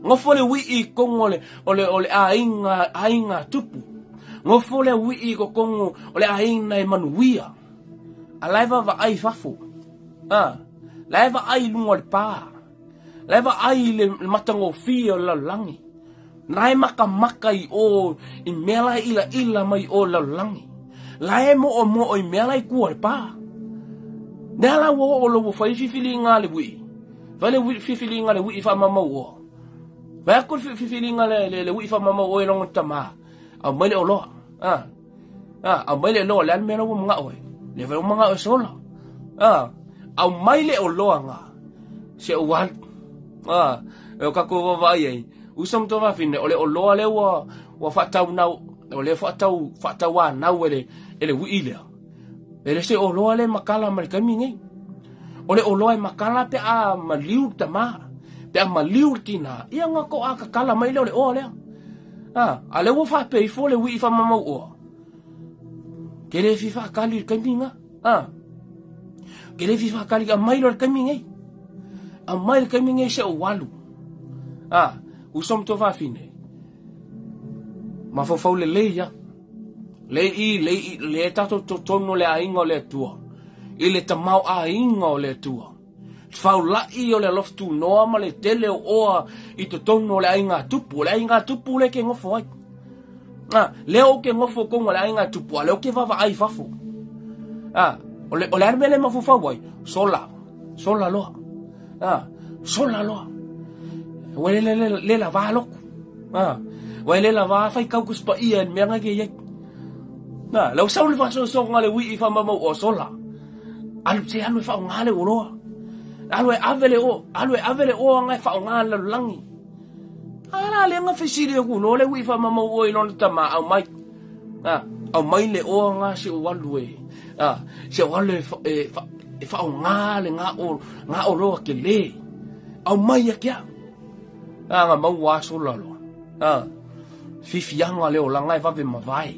nofo le wii i totonu o le, o le, o le aiga, aiga tupu. Nofo le wii i totonu o le aiga e manuia. A la e vaavaai i fafo. A, la e vaai i luga o le pā. La e vaai i le matagofie o le lalolagi. La e makamaka i o i mea la e ilaila mai o le lalolagi. La e moomoo i mea la i tua o le pā. Lea la ua oo loa ua fai filifiliga a le wii. Fai le filifiliga a le wii faamamau oa. Fai atu le filifiliga le, le, le wii faamamau oa i lona tamā. Aumai le oloa. Ah. Ah, aumai le oloa, le a le mea la ua manao ai? Le vai ua manao e sola. Ah, aumai le oloa nga. Se ou alu. Ah, e o kakou vaavaai ai. Uso ma tuafafine, o le oloa lea ua, ua faatau nau, o lea faatau, faatau anau e le, e le wii lea. E le se oloa le makala ma le taimi nei. O le oloa e makala pe a maliu le tamā, pe a maliu le tinā, ia nga ko a kakala mai lea o le oa lea. A, a lea ua faapea ifo le wii faamamau oa. Ke le fia faakali i le taimi nga. A, ke le fia faakali, aumai loa le taimi nei. Aumai le taimi nei se ou alu. A, Uso ma tuafafine. Mafaufau lelei ia. Le i, le i, le tatou totonu o le aiga o le Atua. I le tamaoaiga o le Atua. Faulai o le alofa tunoa ma le tele o oa i totonu o le aiga tupu. O le aiga tupu le ke ngofo ai. Ah, lea o ke ngofo konga le aiga tupu, a lea o ke vava ai fafo. Ah, o le, o le arme le mafufau ai, sola, sola loa. Ah, sola loa. Ua le le le la va loku. Ah, ua le la va fai kau kus pa ia mea ngai ke iai. Na, lau sau le faasoasoaga le ui'i faamaumau o sola. Alu se alu e faaaogā le oloa. Alu e ave le o, alu e ave le oa ngai faaaogā le lalolagi. A la le nga fesili aku loa le ui'i faamaumau o i lona tamā au mai. A, au mai le oa nga se o alu e. A, se o alu e e, e faaaogā le nga o nga oloa ke le. Au mai a kia. A nga mau a sola loa. A, fifianga le olaga e vave mavae.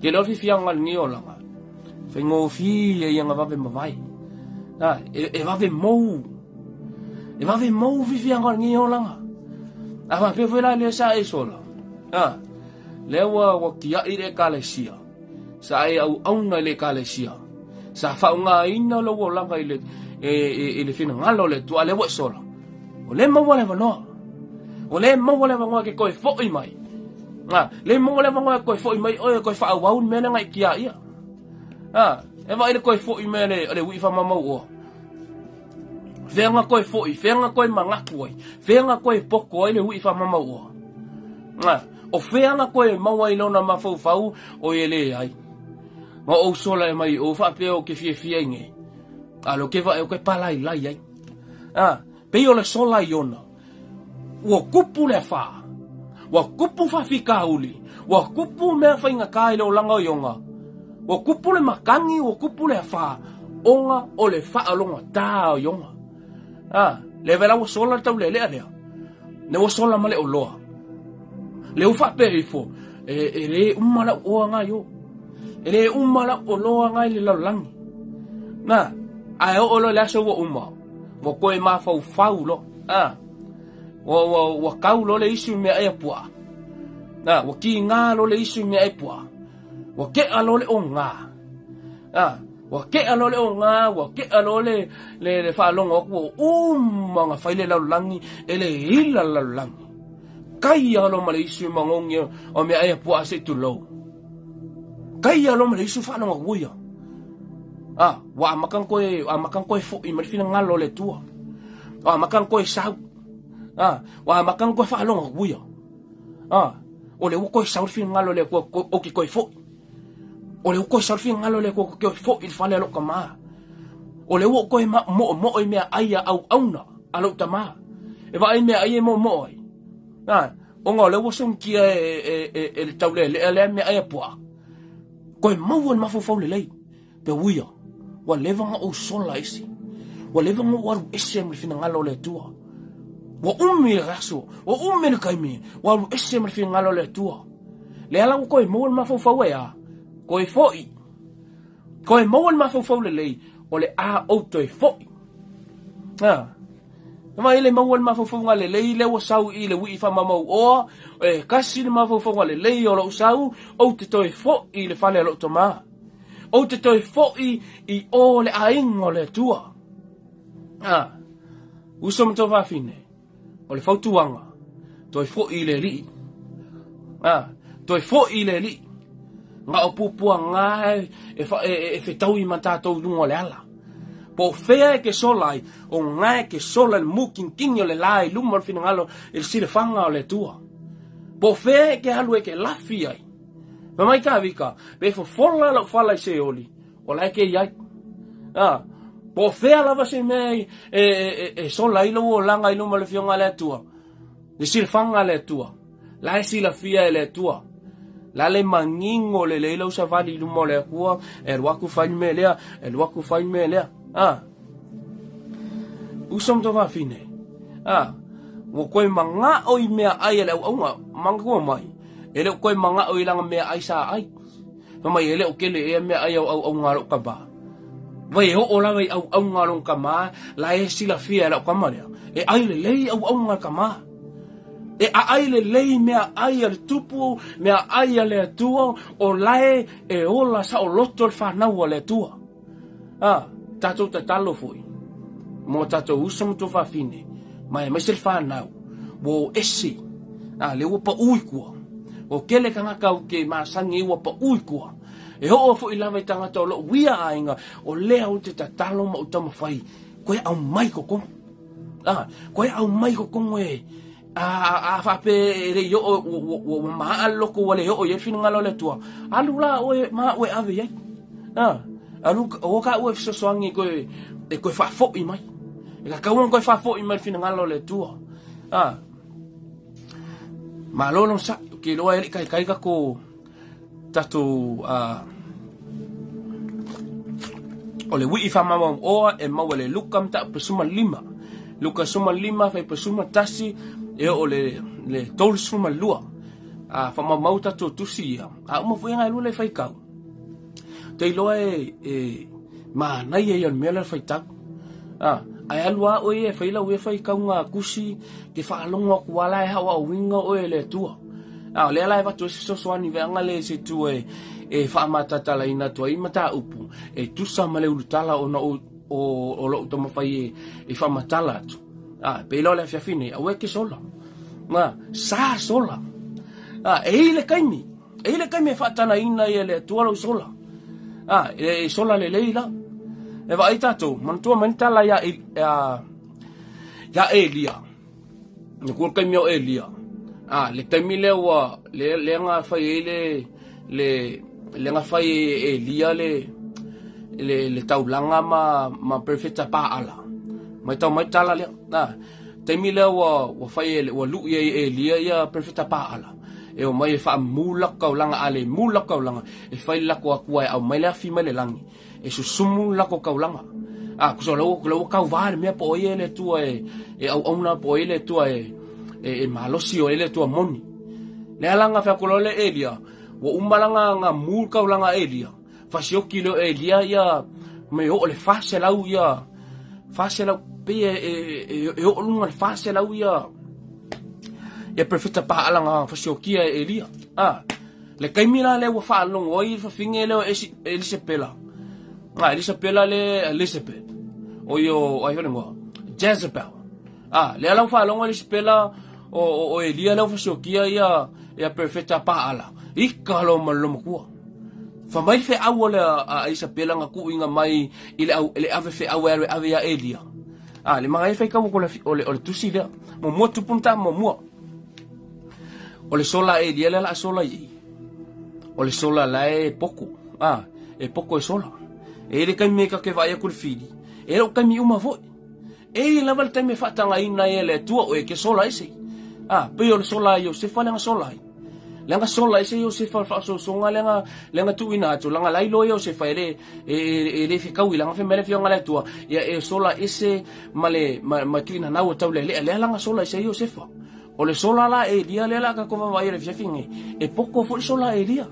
Ke leo fifianga le ni olaga. Faigofie ia nga vave mavae. A, e, e vave mou. E vave mou fifianga le ni olaga. A faapea foi la lea sa e sola. A, lea ua ua kia'i le ekalesia. Sa e auauna i le ekalesia. Sa faaaogāina lou olaga i le e, e, i le finagalo o le Atua, a lea ua e sola. O le maua le avanoa. O le maua le avanoa ke koe fo'i mai. A, le maua le avanoa e koe fo'i mai oe e koe faaauau le mea lea na e kia ia. A, e vaai le koe fo'i mai le, le ui'i faamamau oa. Fea koe fo'i, fea koe manatu ai, fea koe poko ai le ui'i faamamau oa. A, o fea koe maua i lona mafaufau o e le ai. Ma ou sola e mai o faapea o ke fiafia i nge. A lo ke vae o ke palai lai ai. A, pei o le sola i ona. Ua kupu le whā. Ua kupu whawhikauli. Ua kupu mea whainga kai le olaga o Ioga. Ua kupu le makangi, ua kupu le whā. Onga o le whaalonga tā o Ioga. A, le vela ua sola le tau le lea lea. Ne ua sola ma le o loa. Le u whape ifo. E, e le uma lau oa ngai yo. E le uma lau o loa ngai le lalolagi. Na, ae oo loa le aso ua uma. Ua koe mafaufau lo. A, ua, ua, ua kau lo le isu mea ai a puaa. Na, ua kīgā lo le isu mea ai puaa. Ua ke'a lo le ogā. A, ua ke'a lo le ogā, ua ke'a lo le, le, le faalogo aku ua uma ga fai le lalolagi e le ila le lalolagi. Kai alo ma le isu magogi o mea ai a puaa se i tulou. Kai alo ma le isu faalogo aku ia. A, ua amaka koe, amaka koe fo'i ma le finagalo o le Atua. Ua amaka koe sau. A, ua amaka koe faalogo aku ia. A, o le ua koe sau le finagalo o le Atua o ke koe fo'i. O le ua koe sau le finagalo o le Atua o ke koe fo'i le fale a lou tamā. O le ua koe mo'omo'o i mea ai a auauna a lou tamā. E vaai mea ai e mo'omo'o ai. A, ona o le ua sogikia e, e, e, e le taulelea lea mea ai a puaa. Koe maua le mafaufau lelei. Pe uia, ua leva na ou sola ese. Ua leva na ou alu ese ma le finagalo o le Atua. Ua umi le aso, ua umi le taimi, ua alu ese ma le finagalo o le Atua. Le ala ua koe maua le mafaufau e a, koe fo'i. Koe maua le mafaufau lelei, o le a ou toe fo'i. A, mai le maua le mafaufauga lelei lea ua sau i le ui'i faamamau oa, e kasi le mafaufauga lelei o lou sau, ou te toe fo'i i le fale a lou tamā. Ou te toe fo'i i o le aiga o le Atua. A, uso ma tuafafine, o le fautuaga, toe fo'i i le Alii. A, toe fo'i i le Alii. Ga o puapuaga e, e, e, e fetaui ma tatou i luga o le ala. Po o fea e ke sola ai, o ga e ke sola i le mukinkingi o le la i luma o le finagalo i le silafaga o le Atua. Po o fea e ke alu e ke lafi ai. Fai mai Kāvika, pe fofola lau fala i Seoli, o la e ke iai. A, po o fea lava se mea e, e, e, e sola ai lou olaga i luma o le Afioga a le Atua. Le silafaga a le Atua. La e silafia e le Atua. La le manino lelei lau savali i luma o le Atua, e alu atu fai le mea lea, e alu atu fai le mea lea. A, uso ma tuafafine. A, ua koe maga'o i meaai a le auauna, manatua mai, e le o koe maga'o i lana meaai sa ai. Fai mai e le o kele ea meaai a auauna a lou tamā. Vai e oo lava i auauna a lona tamā, la e silafia e lau tama lea, e ai lelei auauna a le tamā. E aai lelei meaai a le Tupu, meaai a le Atua, o lae e ola saoloto le fanau a le Atua. A, tatou tatalo foi mo tatou uso ma tuafafine, ma aemaise le fanau, ua o ese, a, le ua paʻu i tua. O kele tagata ou te masani ai ua paʻu i tua. E oo foi lava i tagata o lou ia aiga, o lea ou te tatalo ma ou taumafai, koe aumai totonu. A, koe aumai totonu e, a, a faape e le i oo, ua maa le loto ua le oo i ai le finagalo o le Atua, alu la oe ma au e ave i ai. A, alu, o ka ua e fesoasoani koe, e koe faafoi mai. E tatau ona koe faafoi mai le finagalo o le Atua. A, malo lona saʻi, ou te iloa e le i taitai tatou, tatou o le wii whamamau e maua le Luka mataupu 15. Luka 15 fuaiupu 11 e oo le 32. A whamamau tatou tusi ia. A uma foi ngai lua le faitau. Te iloa e manaia ia o le mea lea o le faitau. A, ae alu lava oe ia e fai lau ia faitauga tusi, te faalogo atu lava la e aoaoina oe e le Atua. A, o lea la e avatu ai se fesoasoani vaega lea i se itu e faamatatalaina atu ai mataupu e tusa ma le ulutala ona o lou taumafai e faamatala atu. A, pei la o le afiafi nei, aua e te sola. A, sa sola. A, e i le taimi. E i le taimi e faatagaina ai e le Atua lou sola. A, e sola lelei la. E vaai tatou, manatua mai le tala ia, ia, ia Elia. Na kua le taimi o Elia. A, le taimi lea ua, le, le nga fai ai le, le, le nga fai e Elia le, le, le taulaga ma, ma perfeta Paala. Mai tau mai tala lea. A, taimi lea ua, ua fai e, ua lui ai e Elia ia perfeta Paala. E omai e faamumu le latou taulaga, a le mu le latou taulaga, e fai le latou Atua e aumai le afi mai le lagi, e susumu le latou taulaga. A, kusa o la ua, la ua tauva le mea po o ai le Atua e, e auauna, po o ai le Atua e, e, e malosi, o ai le Atua moni. Le ala nga fai atu loa le Elia, ua uma la nga, nga mu le taulaga a Elia, fasioki lea o Elia ia, me oo le 400 ia, 400, pei e, e, e, e oo luga le 400 ia, ia perfeta Paala nga fasiokia e Elia. A, le taimi la lea ua faalogo ai le fafine lea o Elisapela. A, Elisapela le Elizabeth. O ia o, ai fai le igoa, Jezebel. A, lea la ua faalogo Elisapela o, o, o Elia lea ua fasiokia ia, ia perfeta Paala. Ika loa ma le lomatua. Fai mai le feau o le a Isapela na tuuina mai i le, au, le ave feau e alu e ave ia Elia. A, le manaia faitau o le, o le, o le tusi lea. Muamua tupu na muamua. O le sola a Elia lea la a sola i i. O le sola la e poko. A, e poko e sola. E le taimi e ta te vaai atu le fili. E le o taimi uma foi. E i ai lava le taimi e faatagaina ai e le Atua oe e te sola ese. A, pei o le sola a Iosefa lea na sola ai. Lea na sola ese Iosefa o le faaosoosoga lea na, lea na tuuina atu, leaga la iloa Iosefa e le, e, e, e le fetaui, leaga fai mai le afioga a le Atua, ia e sola ese ma le, ma, ma tuuina nau o taulealea, lea la na sola ese ai Iosefa. O le sola la a Elia lea la a tatou vaavaai i le afiafi nei, e poko foi le sola a Elia.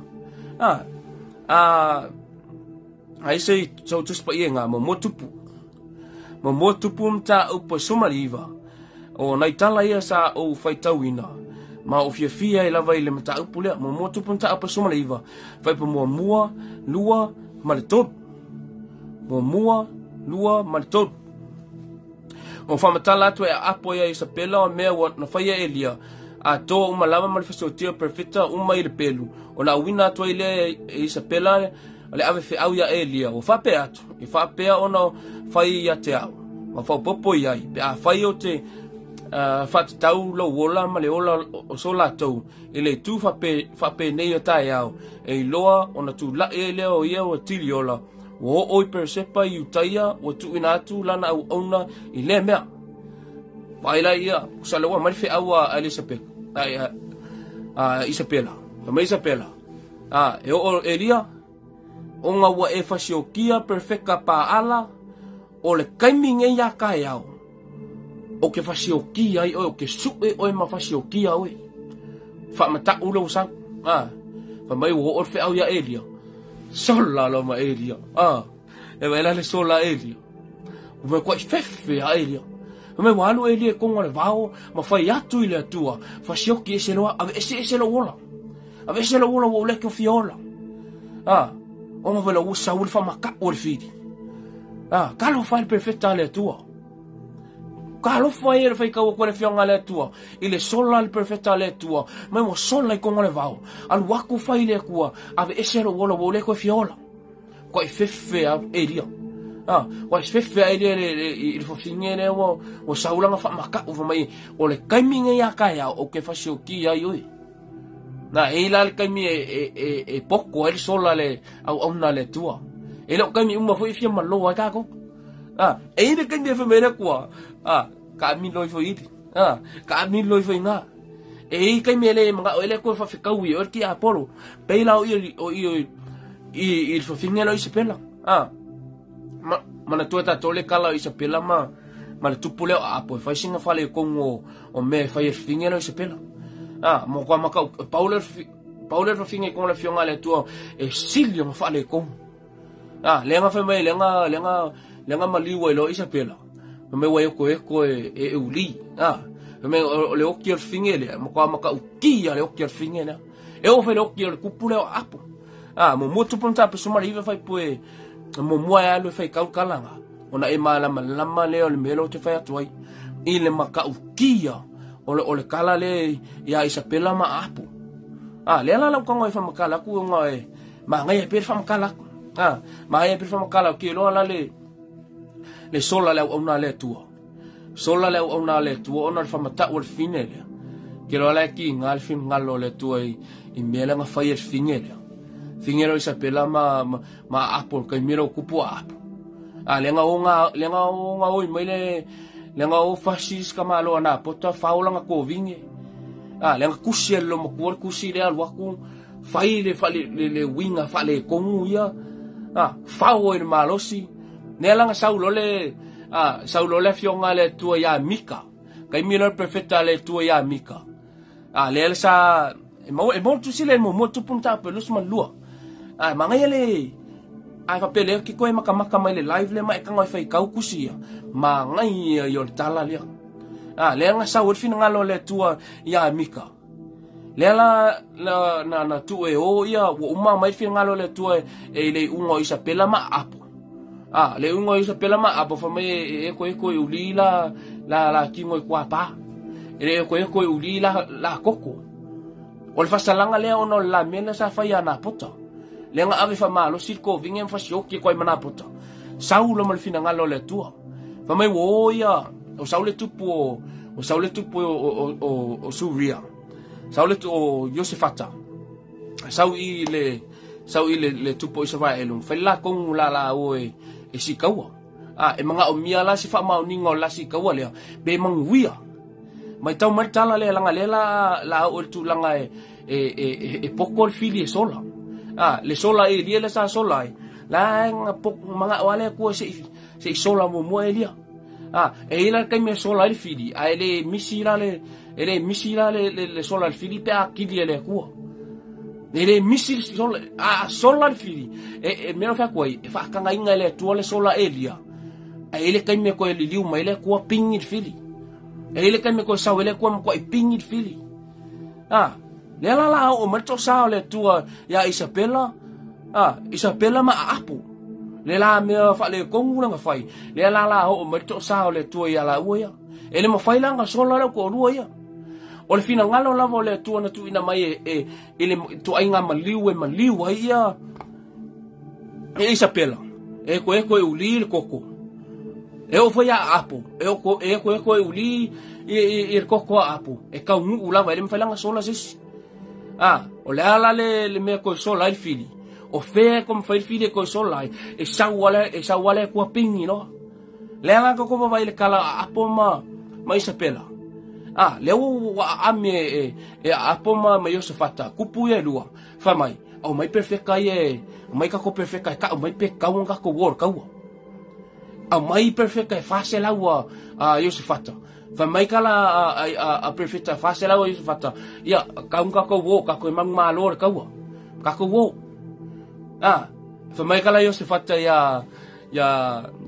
A, a, Ai se i sau tusi paia ngā muamua tupu. Muamua tupu mataupu e 19. O nai tala ia sa ou faitauina, ma ou fiafia ai lava i le mataupu lea. Muamua tupu mataupu e 19, fuaiupu muamua, lua ma le tolu. Muamua, lua ma le tolu. O faamatala atu e aapo ia Isapela o mea ua na faia e Elia, atoa uma lava ma le fesoatia o perofeta uma i le pelu, ona auina atu ai lea e Isapela le ave feau iā Elia, ua faapea atu, e faapea ona fai ia te au, ma faaopoopo i ai, pe afai ou te faatatau lou ola ma le ola o so latou i le itu faapenei o taeao, e iloa ona tula'i ai lea o ia ua tili ola, ua oo i Peresepa i Iutaia, ua tuuina atu lana auauna i lea mea. Vaai la ia, kusa le ua aumai le feau a Elisabeta, a Isapela, fai mai Isapela, A, e oo Elia, ona ua e fasiokia perfeka Paala, o le taimi nei ia taeao, o ke fasiokia ai oe, o ke suʻe oe ma fasiokia oe. Faamataʻu le ua sau. A, fai mai ua oo le feau ia Elia. Sola loa ma Elia. A, e vaai la le sola a Elia. Ua makuai fefe a Elia. Fai mai ua alu Elia i koga o le vao ma fai atu i le Atua, Fasioki ese loa, aveese ese lou ola. Aveese lou ola ua ou le ke fia ola. A, ona fai la ua sau le whamakau o le fili. A, talofa e le perfeta a le Atua. Talofa e le faitau atu a le afioga a le Atua i le sola le perfeta a le Atua, mai ua sola i koga o le vao. Alu atu fai i le Atua, aveese lou ola ua ou le toe fia ola. Kua i fefe a Elia. A, kua i fefe a Elia i le fafine lea ua, ua sau lana faamatau fai mai, o le taimi nei a taeao ou te fasioki ai oe. Na e i la le taimi e, e, e, e poko ai le sola le auauna a le Atua. E le o taimi uma foi e fia malo ai tatou. A, e i le taimi e fai mai le Atua, a, taamilo ifo i ili. A, taamilo ifo i ina. E i taimi e le manao ai le Atua e faafetaui e oe le tiapolo. Pei la o i o i i i le fafine lea o Isapela. A, ma, manatua tatou le kala o Isapela ma ma le tupu lea o Aapo e fai sina fale i tonu o, o mea e fai e le fafine lea o Isapela. A, mo koa makau, pau le, pau le fafine i tonu le afioga a le Atua e sili ona faaletonu. A, lea na fai mai, lea na, lea na, lea na maliu ai loa Isapela. Fai mai ua eko eko e, e, e uli. A, fai mai o, o le oki o le fafine lea, matua matautia le oki o le fafine lea. E oo foi le oki o le kupu lea o Aapo. A, muamua tupu mataupu 19 fai pue, muamua e alu e fai kau kalanga, ona e malamalama lea o le mea lea ou te fai atu ai. I le matautia o le, o le kala lea ia Isapela ma Aapo. A, lea la lau tago e whamakala aku ona e Manaia pea le faamatala atu. A, manaia pea le faamatala atu. Ke iloa la le, le sola le auauna a le Atua. Sola le auauna a le Atua ona o le faamatau a le fine lea. Ke iloa la e kiga le finagalo o le Atua i, i mea lea na fai e le fine lea. Fine lea o Isapela ma, ma, ma Aapo, le taimi lea o tupu Aapo. A, lea na o na, lea na o na oi mai le, lea na o fasi isi tamaloa a Napota, fao lana kovine. A, lea na tusi e le loomatua le tusi lea alu atu, Fai le, le, le uiga faaletonu ia, a, fao ai le malosi. Lea la na sau loa le, a, sau loa le afioga a le Atua ia Mika. Taimi loa le profeta a le Atua ia Mika. A, lea le sa, e maua, e maua le tusi lea i le muamua tupu mataupu e 22. A, e manaia le, a e faapea lea ke koe makamaka mai le live lea ma e tago e faitau tusi ia, manaia ia o le tala lea. A, lea na sau ai le finagalo a le Atua ia Mika. Lea la na, na, na tuu e o ia, ua uma mai le finagalo o le Atua e, e i le iuga o Isapela ma Apo. A, le iuga o Isapela ma Apo, fai mai e, e eko eko e uli la, la, la tino i kuapā. E le eko eko e uli la, la koko. O le fasalaga lea ona o le la mea lea sa fai a Napota. Lea na ave faamalosi le kovine ma fasioki e koai ma Napota. Sau loa ma le finagalo o le Atua. Fai mai ua o ia, o sau le tupu o, o sau le tupu o, o, o, o Suria. Sau le tu o Iosefata. Sau i le, sau i le, le tupu o Isaraelu. Fai la kongu la la o e, e sikaua. A, e manaomia la se faamaoniga o le la sikaua lea, pe manuia. Matau mai le tala lea, leaga lea la, la oo i le tulaga e, e, e, e, e poko le fili e sola. A, le sola e Elia lea sa sola ai, la na manao lava le Atua se i, se i sola muamua Elia. A, e i ai la le taimi e sola ai le fili, ae le misi la le, e le misi la le, le, le sola le fili pe a kili e le Atua. E le misi le sola, a sola le fili, e, e mea fai atu ai, e faatagaina e le Atua le sola Elia. Ae i ai le taimi e toe liliu mai le Atua pigi le fili. E i ai le taimi e toe sau ai le Atua matuai pigi le fili. A, lea la la oo mai le toasā o le Atua iā Isapela, a, Isapela ma Aapo. Le la mea faaletonu lana fai, lea la la oo mai le toasā o le Atua iā lāua ia. E le mafai la ona sola le toalua ia. O le finagalo lava o le Atua na tuuina mai e, e, i le ituaiga maliu e maliu ai ia e Isapela. E koe koe uli le koko. E oo foi ia Aapo, e oko e koe koe uli i, i, i le koko a Aapo. E taunuu lava, e le mafai la ona sola se isi. A, o le a la le, le mea koe sola ai le fili? O fea e koe mafai le fili e koe sola ai? E sau ala, e sau ala e kua pigi loa. Lea la ka vaavaai i le kala a Aapo ma, ma Isapela. A, lea ua, ua aami e, e, e Aapo ma, ma Iosefata, kupu ia e lua. Fai mai, aumai perfeka ia e, aumai kako perfeka e kau mai pe kau ona kako ua o le kaua. Aumai perfeka e 400 a, a Iosefata. Fai mai ka la a, a, a, a perfeta 400 a Iosefata, ia, kau kako ua, kako e manumalo o le kaua. Kako ua. A, fai mai ka la Iosefata ia, ia,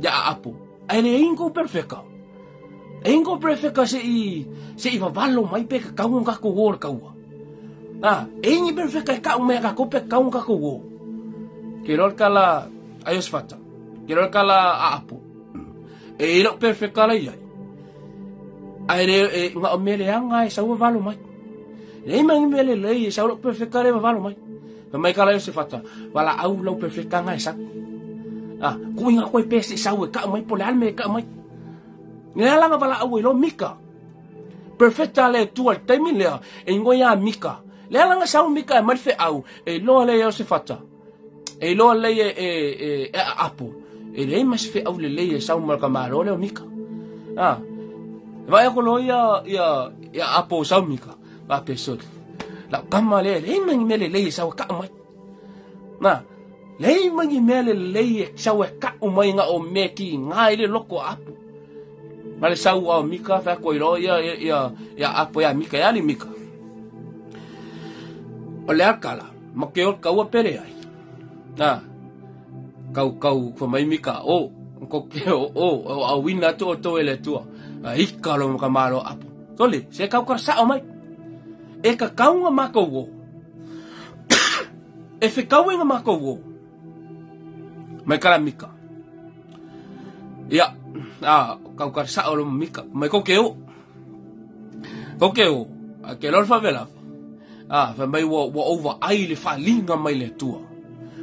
ia Aapo, ae leai ni kou perfeka. E ingo prefeka se i se i vavalo mai pe ka kau ka ko wo kaua. Ah, e ingi prefeka ka u me ka ko pe kau ka ko wo. Ke lor kala ayos fata. Ke lor kala a apo. E ilo prefeka la iai. Ai le e nga o mele anga e sau valo mai. Le mangi mele le e sau lo prefeka le valo mai. Mai kala ayos fata. Wala au lo prefeka nga e sau. Ah, ku inga koe pe se sau e ka mai po le alme ka mai. Nge ala nga wala au e lo mika. Perfecta le tua le taimi lea e ingo ia mika. Le ala nga sau mika e marfe au e loa le yao se fata. E loa le e e e e apo. E le mas fe au le le e sau marka maro le o mika. Ah. Vai ko lo ia ia ia apo sau mika. Va peso. La kama le le mangi mele le sau ka mai. Na le mangi mele le sau ka mai nga o meki ngai le loko apo. Ma le sau au mika fa ko ilo ia ia ia apo ia mika ia ni mika. O le akala ma ke o kaua pere ai. Na kau kau fa mai mika o ko ke o o a wina to to ele tua. A ika lo ka malo apo. Tole se kau ka sa o mai. E ka kaunga ma ko wo. E fe kauinga ma ko wo. Mai kala mika. Ia ah kau ka sa o mika mai ko ke o. Ko ke o a ke lor favela. Ah fa mai wo wo over ai le fa linga mai le tua.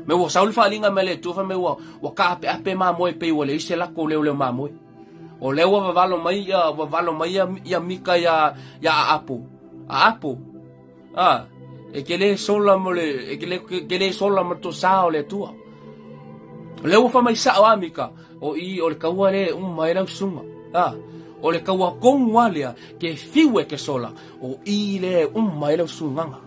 Me wo saul fa linga mai le tua fa mai wo wo ka ape ape ma moe pe wo le ise la ko le le ma moe. O le wo valo mai ia wo valo mai ia ia mika ia ia apo. A apo. Ah e ke le sola mo le e ke le sola mo to sa o le tua. O le wo fa mai sa o amika. O i o le kaua le mai lau sunga. Ah, o le kaua kongua lea ke fiwe ke sola. O i le mai lau sunganga.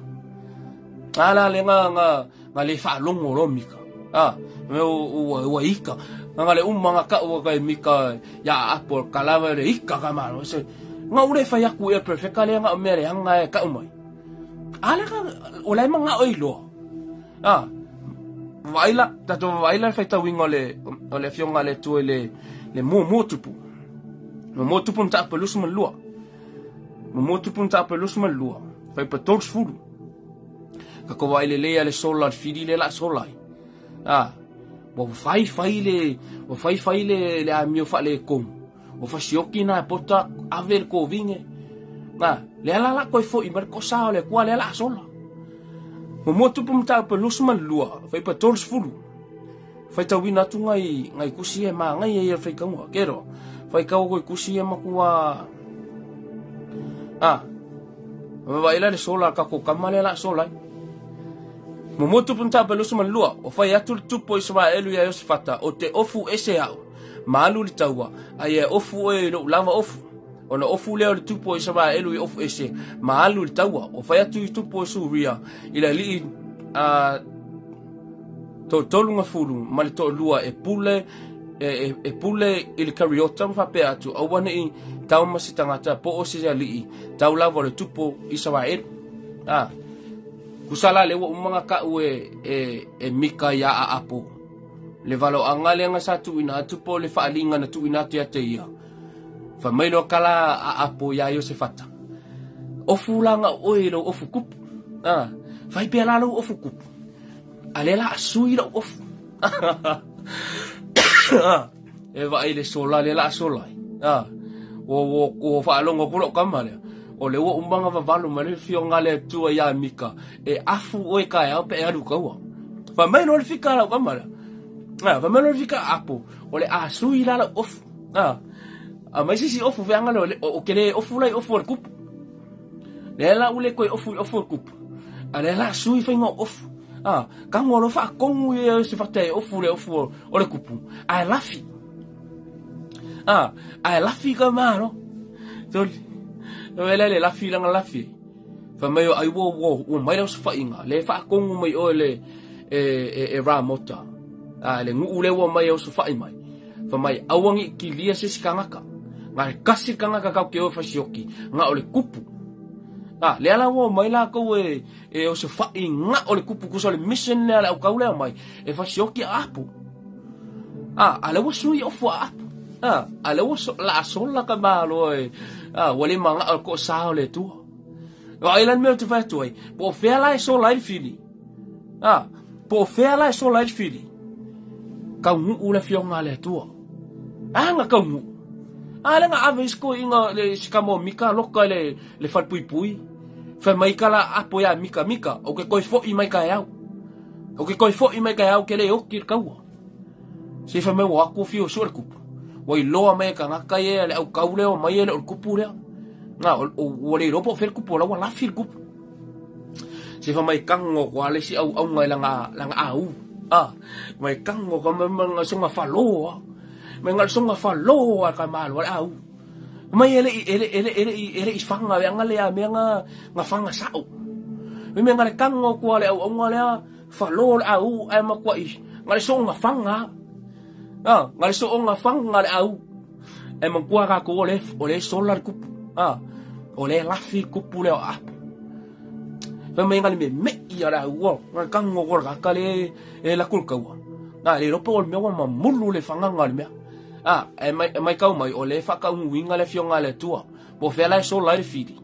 Ala le nga nga nga le whaalongo ro mika. Ah, me o o ika. Nga le nga ka o ka mika ya apo kalawa le ika ka malo. Se nga ure whai aku e perfecta le nga mere anga e ka umai. Ala ka o lai manga oi loa. Ah, vaila tato vaila fai tawinga o le fionga le tu le le mo mo tupu. Mo tupu nta pelus man lua. Mo tupu nta pelus man lua. Fai pa tors fulu. Ka ko vaile le le sola fili le la sola. Ah, bo fai fai le o fai fai le le amio fa le kom. O fa sioki na pota avel ko vinge. Na, le ala la koi fo i mar ko sa le kwa le la sola. Mo tupu mta pelus man lua, fai pa tors fulu. Fai tawina tu ngai ngai kusi e ma ngai e fai kaua kero. Fai kau ko kusi e makua. Ah. Va ila le sola ka ko kamale la sola. Mo tupu mta pelus man lua, o fai atu le tupu Israelu ia Josafata, o te ofu ese au. Malu le taua, ai e ofu e lo lava ofu. Ona ofu leo le tupu Israelu i ofu ese, malu le taua, o fai atu i tupu Suria, i la li a to tolunga fulu, ma le to'olua e pule e pule i le kariota ma faapea atu, aua ne'i tau ma se tagata po o se ali'i tau lava o le tupu Isaraelu. Ah, kusala le ua umaga ka'u e mika ia a'apo. Le valo'aga lea ga sa tu'uina atu po o le fa'aliga na tu'uina atu ia te ia. Fa mai loa kala a'apo iā Iosefata. Ofu laga oe lou ofu kupu. Ah, fai pea la lou ofu kupu. A le la sui lou ofu. Ah, e vaai le sola le la sola. Ah, o o fa'alogo ku lo'u kama lea. O le ua umaga vavalo ma le fioga le atua iā mika. E afu oe kaeao pe e alu kaua. Fa mai loa le fika lau kama lea. Ah, fa mai loa le fika apo. O le a sui la lau ofu. Ah, a mai sisi ofu feaga le o ke le ofu lai ofu o le kupu. Le la ule koe ofu i ofu o le kupu. A le la sui faiga o ofu. Ah, kago lo fa'akogu ia se fata e ofu le ofu o le kupu. Ae lafi. Ah, ae lafi ka malo. Toli. Ele le lafi langa lafi. Fa mai o ai wo wo o mai lau sefa'aiga le fa'akogu mai oe le e ramota. Ah, le gu'u le ua mai au sefa'i mai. Fa mai auagi'i kilia se isi kagaka. Ga le kasi kagaka kau ke oe fasioki ga o le kupu. Ah, le ala ua mai lakou e o sefa'i ga o le kupu kusa o le mission lea le aukau lea mai e fasioki a'apo. Ah, a le ua sui ofu a'apo. A le ua la sola ka malo e ua le magaʻo le toʻasā o le Atua. O ai la le mea ou te fai atu ai, po o fea la e sola ai le fili. Po o fea la e sola ai le fili. Taunuu le afioga a le Atua. A na taunuu. A le na ave isi toeaiina le si tama o Mika loka i le le falepuipui. Fai mai ka la apo iā Mika, Mika, ou te toe foʻi mai taeao. Ou te toe foʻi mai taeao ke le oti le taua. Se fai mai ua atu fio sue le kupu. Ua iloa mai e tagata ia le autau lea o mai e le o le kupu lea. Na, ua le iloa po o fea le kupu, o la ua lafi le kupu. Se fai mai kago ko ale si au aunga i langa, langa au. Ah, mai kago ka mai mai songa faloa. Mai ngal songa faloa ka malo ale au. Mai ele ele ele ele ele i fanga ve anga le a mea nga nga fanga sao. Me me ngale kago ko ale au aunga lea falo le au ai ma kwa i ngale songa fanga. Ah, ngale songa fanga le au. E ma kua ka ko le o le sola le kupu. Ah, o le lafi kupu le o apo. Fai mai ngale me me i ala ua, ngale kango ko ka ka le e la kul kaua. Na le ropo o le mea ua mamulu le fanganga le mea. Ah, e mai e mai kau mai o le whakauinga le fionga le tua. Po fea la e sola le fili.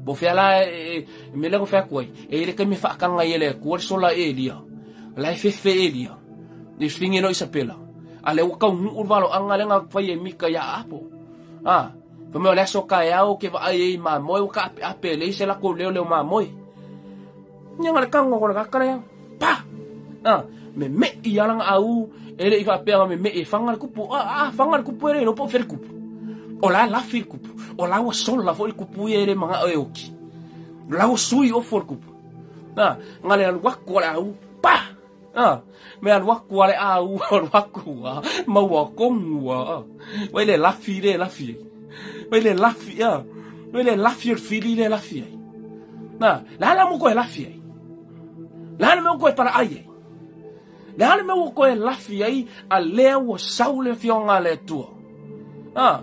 Po fea la e me le ko fea koe. E le kemi whakanga i le kua le sola e lia. La e fefe e lia. Le swingi no Isabela. A le ua kaunuu le valo anga le nga fai e mika ia apo. Ah, fai mai o le aso kaeao ke vaai e i mamoe ua ka ape ape le se lako leo leo mamoe. Nya nga le kango ko le kakara ya. Pa! Ah, me me i ala nga au e le i whaapea me me e whanga le kupu. Ah, ah, whanga le kupu e le lopo fe le kupu. O la lafi le kupu. O la ua sola fo le kupu e le manga o e oki. La ua sui ofo le kupu. Ah, nga le alu aku ale au. Pa! Ah, me alu aku ale au, alu aku a, maua kongu a. Wai le lafi le lafi. Wai le lafi a. Wai le lafi o le fili le lafi ai. Na, le ala mo koe lafi ai. Le ala mo koe para ai ai. Le ala mo koe lafi ai a lea ua sau le fionga le tua. Ah,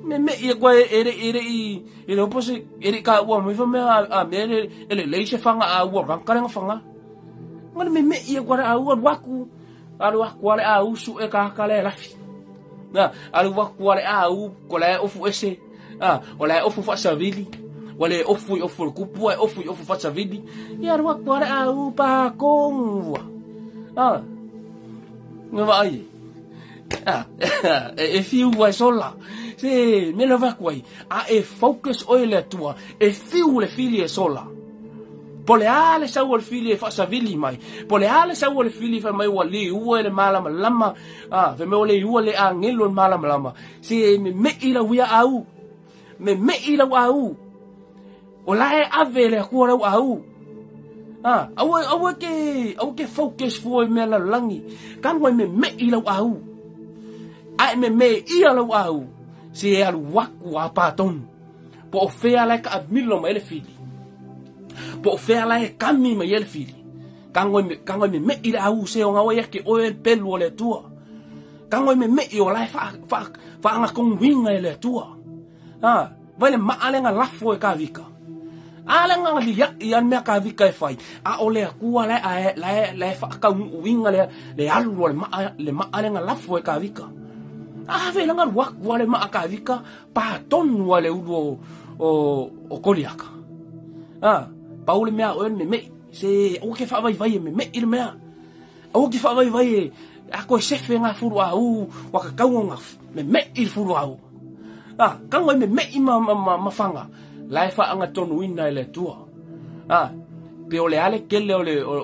me me ia koe e le e le i e le opo se e le ka ua me fa me a me le e le lei se fanga a ua rang karenga fanga. Ngana me me ia koe a ua waku alu aku ale a usu e ka ka le lafi. Na, alu waku ale a u ko le ofu ese. Ah, o le ofu fa savili. Wa le ofu i ofu le kupu e ofu i ofu fa savili. Ia alu aku ale a u pa kongua. Ah, nga vai. Ah, e fiu ai sola. Se me lo va kuai. A e focus oi le tua. E fiu le fili e sola. Po le a le sau o le fili e faasavili mai. Po le a le sau o le fili fai mai ua le ua e le malamalama. Ah, fai mai ua le ua le agelo le malamalama. Se me me i lau ia au. Me me i lau au. O la e ave le akua lau au. Ah, aua aua ke aua ke focus fua i mea lalolagi. Kago ai me me i lau au. A e me me ia lau au. Se e alu aku a patonu. Po o fea la e kaamilo mai le fili. Po o fea la e kami mai le fili. Kago ai me kago ai me me i le au se o ngaua ia ke oe le pelu o le Atua. Kago ai me me i o la e wha wha whaangakonguinga e le Atua. Ah, vai le maa le nga lafo e kavika. A le nga lia i an mea kavika e fai. A o le akua le a le le whaakauinga le le alu o le maa le nga lafo e kavika. A ve langa ruaku le maa kavika pa tonu ale ulu o Koliaka. Ah, pau le mea o me me se o ke whaawai vai e me me i le mea. O ke whaawai vai e a koe sefe ngā furu a u waka kaunga ngā me me i le furu a u. Ah, kaunga i me me i ma, ma, ma, ma whanga. La e whaanga tonu ina e le tua. Ah, pe o le ale kele o le o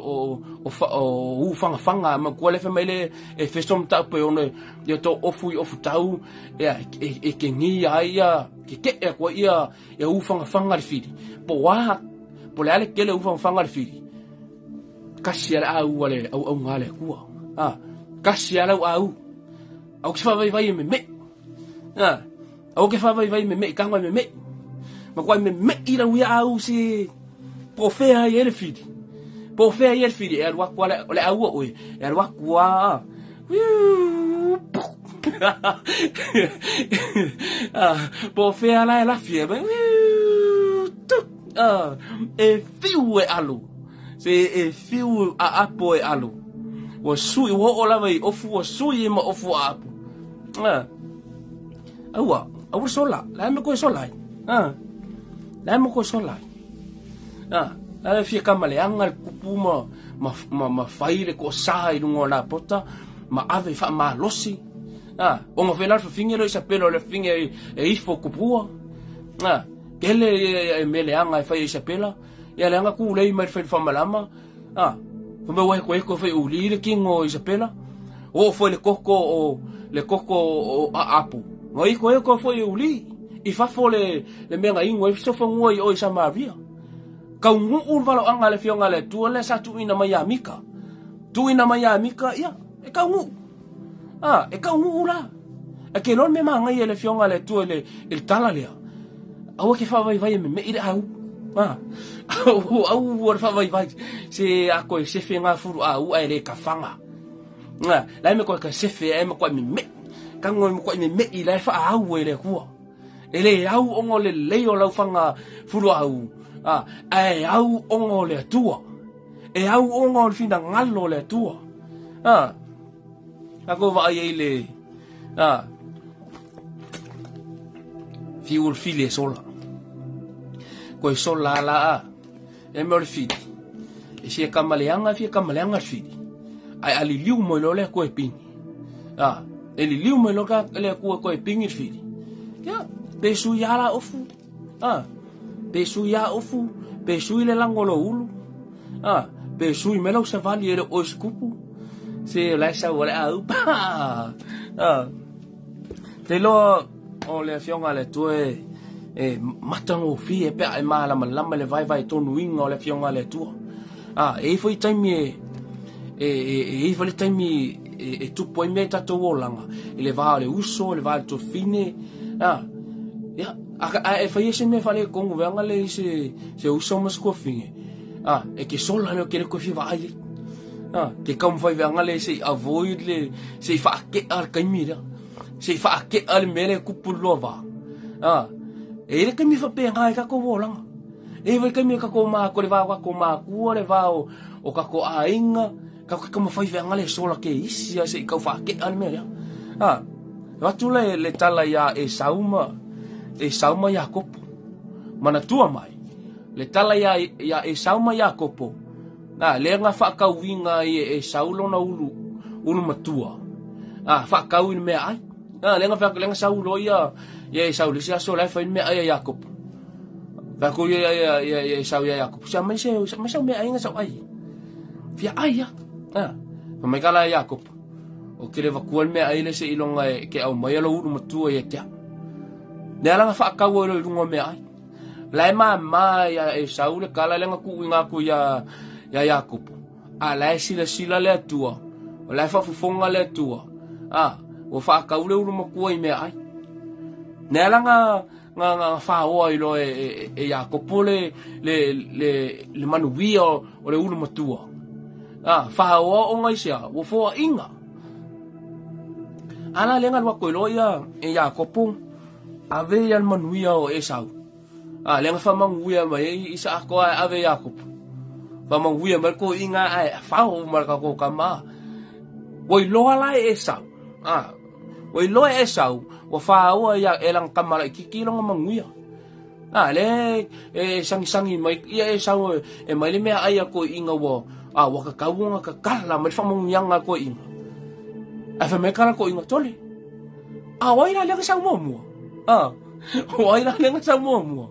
o o u whanga whanga ma kua le wha mai le e feso mta pe ono ia to ofu i ofu tau e e ke ngi ai ia ke ke e koa ia ia u whanga whanga le whiri. Po wā po le ale kele u whanga whanga le whiri. Kasi ale au ale au au ngā le kua. Ah, kasi ale au au. Au ki whawai vai e me me. Ah, au ki whawai vai me me kangwa me me. Ma koa me me i lau ia au se po fea i ele whiri. Po fea i ele whiri. E alu aku ale, o le aua oe. E alu aku a. Ah, po fea la e lafi e. Ah, e fiu e alu. Se e fiu a apo e alu. Ua sui, ua o lava i ofu, ua sui e ma ofu a apo. Ah. Aua, aua sola, la me koe sola ai. Ah. La me koe sola ai. Ah, la fia kama le anga le kupu ma ma ma, ma fai le ko sa i lunga o Napota ma ave fa malosi. Ah, o nga fela fafinge lo Isabela o le finge e ifo kupua. Ah, kele e mele anga e fai Isabela. Ia le anga ku lei mai fai famalama. Ah, fa me wai ko e ko fai uli le kingo Isabela. O foi le koko o le koko o apu. Ngai ko e ko foi uli. I fafo le le mea nga ingo e sofangua i o i Samaria. Kau nguu le valo anga le fionga le tua le sa tuina mai ia Mika. Tuina mai ia Mika, ia, e kau nguu. Ah, e kau nguu la. E ke lon me mangai e le fionga le tua le il tala lea. Aua ke whawai vai e me me i le au. Ah, au au o le whawai vai. Se a koe sefe ngā furu a ua e le ka whanga. Ngā, lai me koe ka sefe e me koe me me. Ka ngoi me koe me me i lai wha au e le kua. E le au ongo le lei o lau whanga furu au. Ah, e au ongo le atua. E au ongo le whina ngalo le atua. Ah, ako wa ai le ah, fiu le fili e sola. Koe sola la a. E me o le fili. E si e kamaleanga, fia kamaleanga le fili. Ai ali liu mo lo le koe pingi. Ah, e li liu mo lo ka le koe koe pingi le fili. Ia, pe sui ala ofu. Ah, pe sui a ofu, pe sui le lango lo ulu. Ah, pe sui me lau savali e le oe skupu. Se la sa o le au pa. Ah. Te loa o le afioga le Atua e matagofie pe a e malamalama le vaevae tonuiga o le afioga a le Atua. Ah, e ifo i taimi e e e ifo le taimi e tupu ai mea i tatou olaga i le va o le uso, le va o le tofine. Ah, ia, a e fai se mea faaletonu veaga le i se uso ma se tuafine. Ah, e ke sola le o ke le koe fia vaai ai. Ah, ke taumafai veaga le se i avoid le se i faakea le taimi lea. Se i faakea le mea lea e kupu le loa va. Ah, e i le taimi faapena i tatou olaga. E i le taimi o tatou makua, le va o tatou makua, le va o tatou aiga, tatou ke taumafai veaga le sola ke isi a se i tau faakea le mea lea. Ah, avatu le tala ia Esau ma Esau ma Iakopo. Manatua mai, le tala ia Esau ma Iakopo. Na, le nga whaakauinga i e Esau lona ulu, ulu matua. Ah, whaakau i le mea ai. Ah, le nga saulo ia Esau, le si aso lai whai mea ai a Iakopo. Whaakau ia Esau ia Iakopo. Sia mai se, mai sau mea ai nga sau ai. Fia ai ia. Ah, mai kala Iakopo. O ke le wakua le mea ai le se ilonga e ke au mai alo ulu matua ia tea. Ne ala nga whaakau i runga mea ai. Lai ma ma ia Esau le kala le nga kuuinga ku ia Iakopo. A lai sila sila le atua. O lai whafufonga le atua. A, o whaakau le ulu makua i mea ai. Ne ala nga whaoa i lo e Iakopo le manuia o le ulu matua. A, whaoa o ngai sea, o whoa inga. Ala le nga lua koe loa ia e Iakopo, ave ia le manuia o Esau. A, le nga whamanguia mai i sa akoa e ave Iakopo. Whamanguia mai ko inga ai whao maraka ko kama. Wai loa lai Esau. A, wai loa Esau, wa whaoa ia e lang kamara i kiki longa manguia. A, le e sangi sangi mai ia Esau e mai le mea ai a ko inga wa, a wakakau nga kakala mai whamanguianga ko inga. A wha kala ko inga tole. A, wai la lenga sau mua. A, wai la lenga sau mua.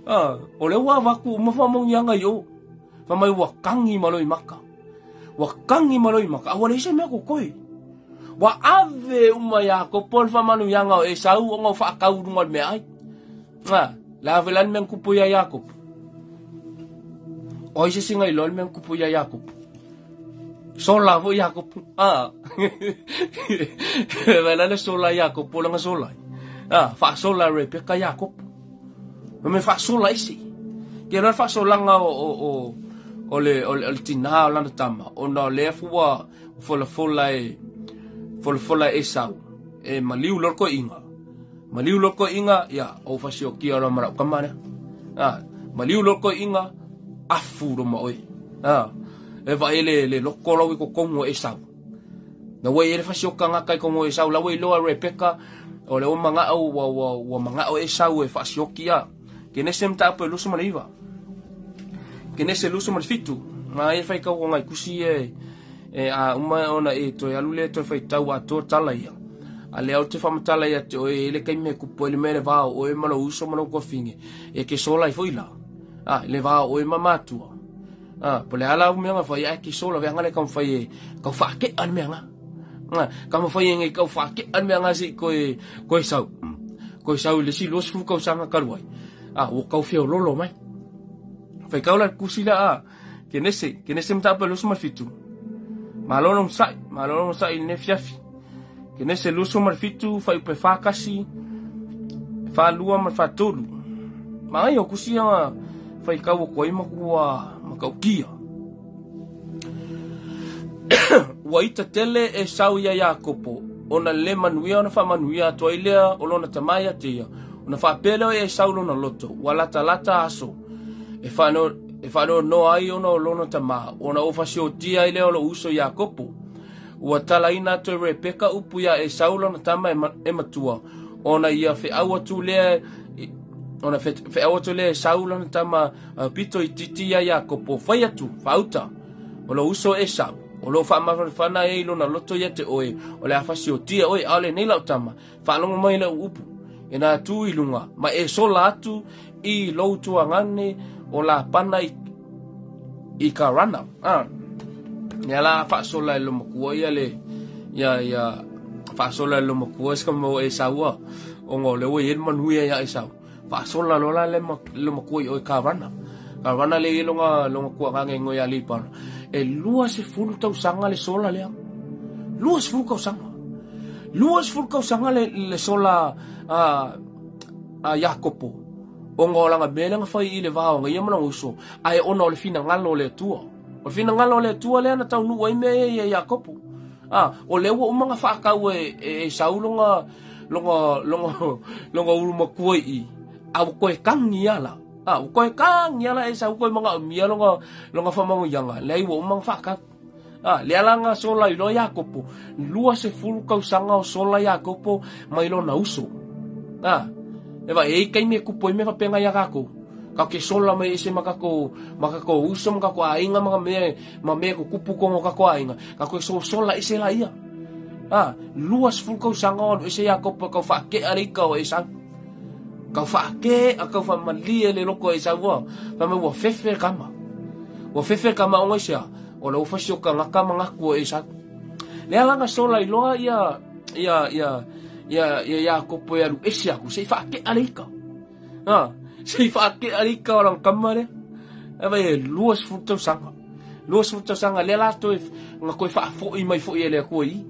A, o le wa waku ma whamanguianga yo. Wha mai wakangi maloi maka. Wakangi maloi maka. A wale ise mea ko koe. Wa ave uma Iakopo le whamanuianga o Esau o ngau whaakau runga le mea ai. A, la ave lan mea kupu ia Iakopo. O ise singa ilo le mea kupu ia Iakopo. Sola fo Iakopo. A, wela le sola Iakopo langa sola. A, whaasola Rebeka Iakopo. Me whaasola isi. Ke loa whaasolanga o le tina o lana tama. O na le fua fola e fola Esau. E maliu loko inga. Maliu loko inga, ia, o whasio kia roa marau kamana. A, maliu loko inga, afu roma oe. A, e wa ele le loko lau i ko kongo Esau. Na wei ele whasio ka ngā kai kongo Esau, la wei loa Rebeka, O le ua maga'o ua ua ua maga'o Esau e faasioki ia. Kenese mataupu e 29. Kenese 27. Ma ia faitau o ngai tusi e e a uma ona e toe alu lea toe faitau atoa tala ia. A lea ou te faamatala ia te oe e le taimi e kupu ai le mea le va o oe ma lou uso ma lou tuafine, e ke sola ai foi la. A, le va o oe ma matua. A, po le a la au mea na fai, ae ke sola veanga le taumafai e tau faake'a le mea na. A, taumafai e nei tau faake'a le mea na se i toe, toe sau. Toe sau i le isi 20 tausaga talu ai. A, ua tau feololo mai. Faitau la le tusi lea a Kenese, Kenese mataupu e 27. Malo le onosai, malo le onosai i lenei afiafi. Kenese 27, fuaiupu e 41, 42 ma le 43. Manaia o tusi ia na faitau atu ai ma tua matautia. Ua ita tele Esau iā Iakopo, ona le manuia ona faamanuia atu ai lea o lona tama ia te ia. Ona faapea lea o Esau lona loto, ua latalata aso e faanoanoa ai ona o lona tama, ona ou fasiotia ai lea o lou uso Iakopo. Ua talaina atu e Rebeka upu iā Esau lona tama e matua, ona ia feau atu lea ona feau atu lea Esau lona tama pito itiiti iā Iakopo, fai atu, faauta, o lou uso Esau, o lo o faamafanafana ai i lona loto ia te oe, o le a fasiotia oe, ʻaʻole nei lau tama, faalogo mai lau upu, e nā tū i luga, ma e sola atu i lou tuagane o Lapana i, i Karana. Ah. Ia la faasola e lo makua ia le ia ia faasola e lo makua se ka mo Esau a. Ona o le ua i ai le manuia ia Esau. Faasola loa la le lo makua i o i Karana. Karana le i longa longa kuagage ngoi a Libana. E 20 tausaga le sola lea. 20 tausaga. 20 tausaga le, le sola a, a Iakopo. Ona o lana mea lea na fai i le va o ia ma lona uso, ae ona o le finagalo o le Atua. O le finagalo o le Atua lea na taunuu ai mea ia ia Iakopo. A, o lea ua uma na faatau e, e Esau lona, longa, longa, longa ulu matua i i, a ua toe kagi ia la. A, ua toe kagi ia la Esau toe manaomia longa, longa faamanuiaga, leai ua uma na faatau. A, lea la na sola ai loa Iakopo, 20 tausaga o sola Iakopo mai lona uso. A, e vaai, e i ai taimi e kupu ai mea faapena iā tatou. Tatou te sola mai ese ma tatou, ma tatou uso ma tatou aiga ma mea, ma mea e tutupu i totonu o tatou aiga. Tatou te sosola ese laia. A, 20 tausaga o alu ese Iakopo e tau faake'a le ika o Esau. Tau faake'a, tau faamalie le loto o Esau a. Fai mai ua fefe le tama. Ua fefe le tama ona i se a? O le ua fasi o tagata manatu o Esau. Lea la na sola ai loa ia, ia, ia, ia, ia Iakopo e alu ese aku, se i faake'a le ika. A, se i faake'a le ika o lana tama lea. E vai e 20 tausaga. 20 tausaga lea la toe, na toe faafoi mai foi e le Atua i i.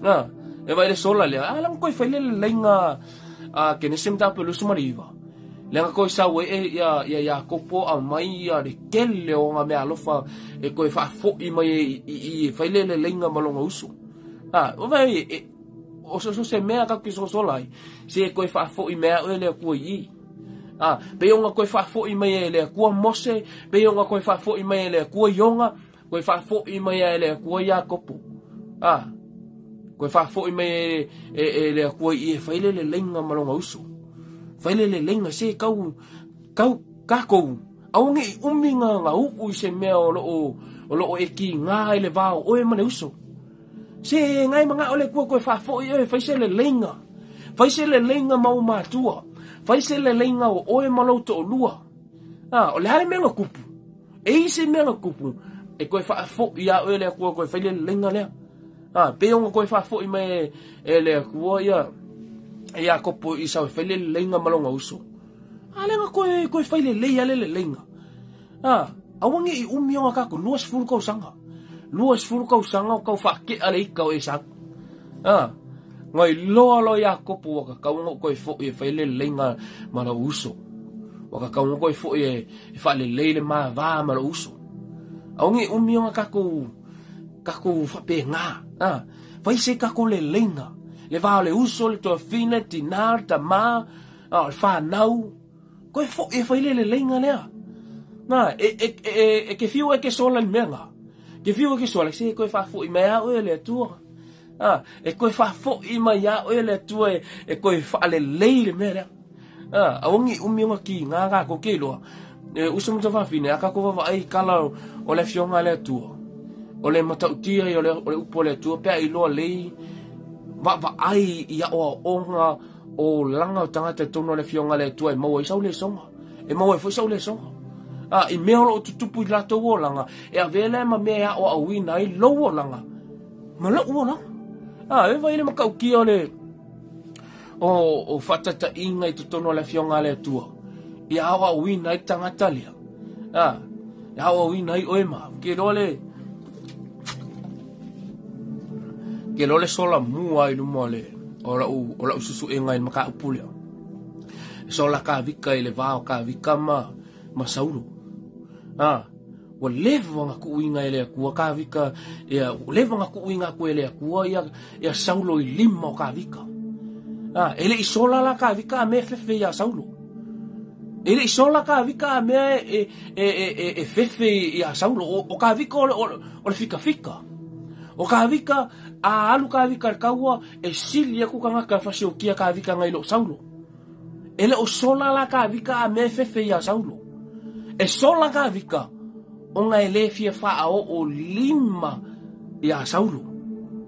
A, e vai le sola lea, a la na toe fai le leleiga a Kenese mataupu e 29. Lea na toe sau ai e ia, ia Iakopo aumai ia le tele o ana meaalofa e toe faafoi mai i i e fai le leleiga ma lona uso. A, o vai e, o so, so se mea tatou te sosola ai, se e toe faafoi mai a oe le Atua i i. A, pei ona toe faafoi mai e le Atua Mose, pei ona toe faafoi mai e le Atua Iona, toe faafoi mai e le Atua Iakopo. A, toe faafoi mai e, e, e le Atua i e fai le leleiga ma lona uso. Fai le leleiga se kau, kau, kakou. Aua ne i umi nga, nga uu i se mea o loo, o loo e kīgā i le va o oe ma le uso. Se ngai manaʻo le Akua toe faafoi oe, fai se leleiga. Fai se leleiga ma ou matua. Fai se leleiga o oe ma lou toʻolua. A, o le a le mea na kupu? E i se mea na kupu, e toe faafoi iā oe le Akua toe fai le leleiga lea. A, pei ona toe faafoi mai e, e le Akua ia e Iakopo i Isau e fai le leleiga ma lona uso. A lea na toe, toe fai lelei a le leleiga. A, aua ne i umi ona tatou 20 tausaga. 20 tausaga o tau faake'a le ika o Esau. A, na iloa loa Iakopo ua tatau ona ou toe fo'i e fai le leleiga ma lou uso. Ua tatau ona toe fo'i e, e faalelei le ma va ma lou uso. Aua ne i umi ona tatou, tatou faapena. A, fai se tatou leleiga. Le va o le uso, le tuafine, le tinā, le tamā, a, o le fanau. Koe foʻi e fai le leleiga lea. Na, e, e, e, e ke fiu e ke sola le mea nga. Ke fiu e ke sola, se koe faafoʻi mai a oe le Atua. A, e toe faafoʻi mai iā oe le Atua e toe faalelei le mea lea. A, aua ne i umi ona kiga tatou te iloa. E uso ma tuafafine, a tatou vaavaai i tala o le Afioga a le Atua, o le matautia ia o le upu a le Atua pe a iloa lelei vaavaai i aoaoga o olaga o tagata i totonu o le Afioga a le Atua e maua ai sau lesona. E maua ai foi sau lesona. A, i mea o lo o tutupu i latou olaga, e avea lea ma mea e aoaoina ai lou olaga ma lou olaga. A, e vaai i le matautia o le o faataitaiga i totonu o le Afioga a le Atua, ia aoaoina ai le tagata lea. A, e aoaoina ai oe ma au. Ke iloa le ke iloa le sola mua i luma o le o lau o lau susuega i le mataupu lea. E sola Kavika i le va o Kavika ma Saulo. A, ua leva ona tuuina e le Atua Kavika, ia, ua leva ona tuuina atu e le Atua ia, ia Saulo i lima o Kavika. A, e le i sola la Kavika a mea e fefe iā Saulo. E le i sola Kavika a mea e, e, e, e, e fefe iā Saulo. O, o Kavika o le, o le, o le fikafika. O Kavika, a alu Kavika i le kaua, e sili atu tagata e fasiokia Kavika nai lo Saulo. E le o sola la Kavika a mea e fefe iā Saulo. E sola Kavika ona e le fia faaoo lima iā Saulo.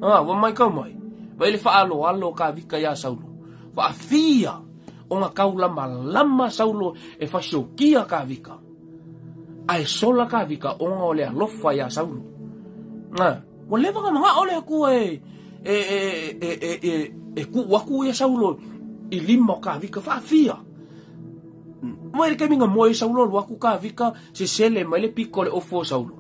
A, ua maitau mai, vaai le faaaloalo o Kavika iā Saulo. Faafia ona taulamalama Saulo e fasiokia Kavika. A e sola Kavika ona o le alofa iā Saulo. A, ua leva ona manao le Atua e e e e e e e tuu atu ia Saulo i lima o Kavika. Faafia. Mai le taimi na moe ai Saulo alu atu Kavika sesele mai le piko o le ofu o Saulo.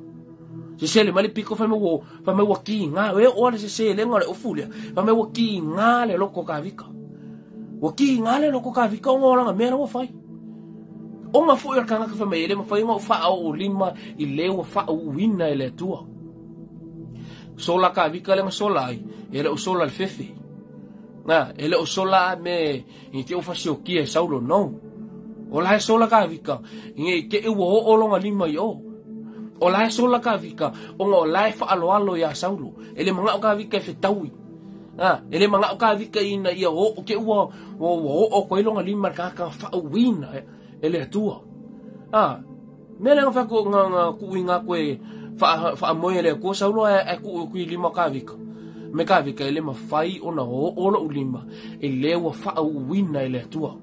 Sesele mai le piko fai mai ua fai mai ua kiga e oo lava le seselega o le ofu lea. Fai mai ua kiga le loto o Kavika. Ua kiga le loto o Kavika ona o lana mea la ua fai. Ona foi o le tagata fai mai e le mafai ona ou faaoo lima i le ua faauuina e le Atua. Sola Kavika lea na sola ai, e le o sola le fefe. Na, e le o sola a me i te ua fasiokia e Saulo, no. O la e sola Kavika, i te ua oo lona lima i o. O la e sola Kavika, ona o la e faaloalo iā Saulo. E le manao Kavika e fetaui. A, e le manao Kavika ina ia oo te ua, ua, ua oo atu ai lona lima i le tagata na faauuina e le Atua. A, mea lea na fai atu, na, na tuuina atu e faamoe e le Atua Saulo ae tuu atu i lima o Kavika. Me Kavika e le mafai ona oo lou lima i le ua faauuina e le Atua.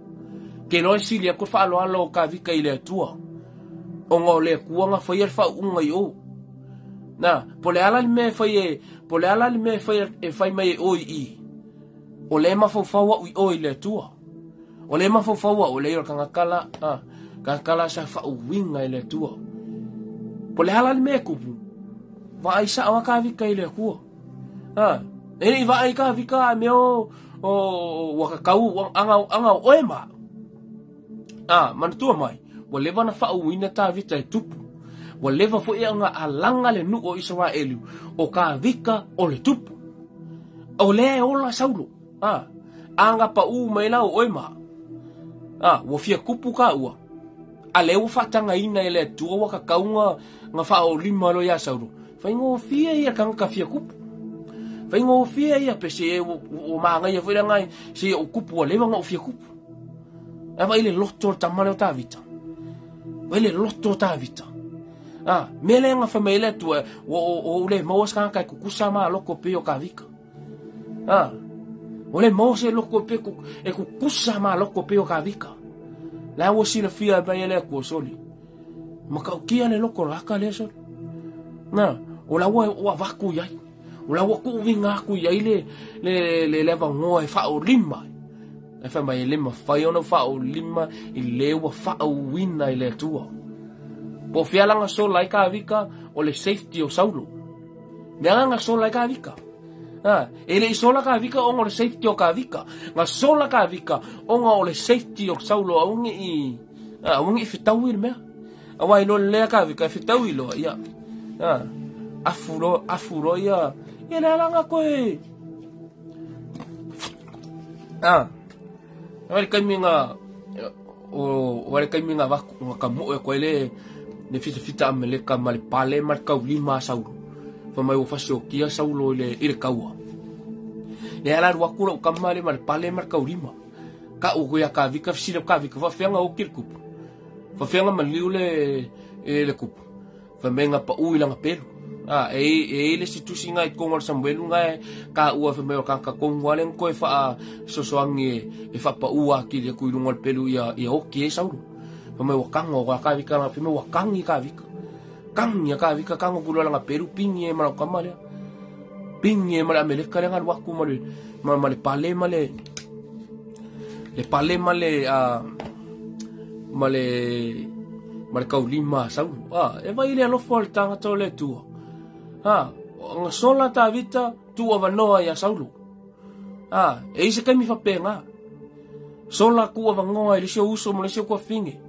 Ke iloa e sili atu le faaaloalo o Kavika i le Atua, ona o le Atua na faia le faauuga i o. Na, po o le a la le mea e fai e, po o le a la le mea e fai, e fai mai e oe i i, o lea e mafaufau au i oe i le Atua. O lea e mafaufau au, leai o le tagata la, a, tagata la sa faauuina e le Atua. Po o le a la le mea e tupu, vaai sao lava Kavika i le Atua. A, e le i vaai Kavika a mea o, o, ua kakau, aga, aga o oe ma au. A, manatua mai, ua leva ona faauuina Tavita e tupu. Ua leva foi ona alaga le nuu o Isaraelu o Kavika o le tupu. O lea e ola Saulo. A, aga paʻū mai la o oe ma. A, ua fia kupu ka ua. A lea ua faatagaina e le Atua ua kakau nga, nga faaolima loa iā Saulo. Faigofie ia tagata fia kupu. Faigofie ia pe se ua, ua magaia foi le agai se ia ou kupu ua leva ona ou fia kupu. Ae vaai le loto o le tama lea o Tavita. Vaai le loto o Tavita. A, mea lea na fai mai ai le Atua, ua ou le maua se tagata e kukusa ma loko pei o Kavika. A, ua le maua se loko pe e kukusa ma loko pei o Kavika. La ua silafia mai e le Atua soli. Matautia le loko laka lea soli. Na, o la ua ua avatu i ai. O la ua tuuina atu i ai le, le, le, le avanoa e faaolima. E fai mai e le mafai ona faaolima i le ua faauuina i le Atua. Po o fea la na sola ai Kavika o le safety o Saulo. Mea la na sola ai Kavika. Ha, e le i sola Kavika ona o le safety o Kavika. Na sola Kavika ona o le safety o Saulo aua ne i, aua ne i fetaui le mea. Aua i loa lea Kavika e fetaui loa, ia. Ha, afu loa, afu loa ia. Ia le alanga koe. Ha, wale taimi nga, o, wale taimi nga vaku, nga ka moe koe le, le fitafita Amaleka ma le pale ma le taulima a Saulo. Fai mai ua fasiokia Saulo i le, i le kaua. Le ala alu aku lou kama lea ma le pale ma le taulima. Kau aku ia Kavika, fesili atu Kavika, faafefea oki le kupu? Faafefea maliu le, e, le kupu? Fai mai na pau i lana pelu. A, e, e i le isi tusi nga i totonu o le Samuelu nga e taua fai mai o le tagata tonu lava lea na toe faasoasoani e, e faapau atili atu i luga o le pelu ia, ia oti ai Saulo. Fai mai ua tago a Kavika, fai mai ua tagi Kavika. Tagi a Kavika, tago atu loa lana pelu, pigi ai ma lau tama lea. Pigi ai ma le Ameleka lea na alu atu ma le, ma, ma le pale ma le, le pale ma le, ma le, ma le taulima a Saulo. A, e vai le alofa o le tagata o le Atua. A, na sola Tavita, tuu avanoa ia Saulo. A, e i se taimi faapena. Sola tuu avanoa i le isi ou uso ma le isi ou tuafafine.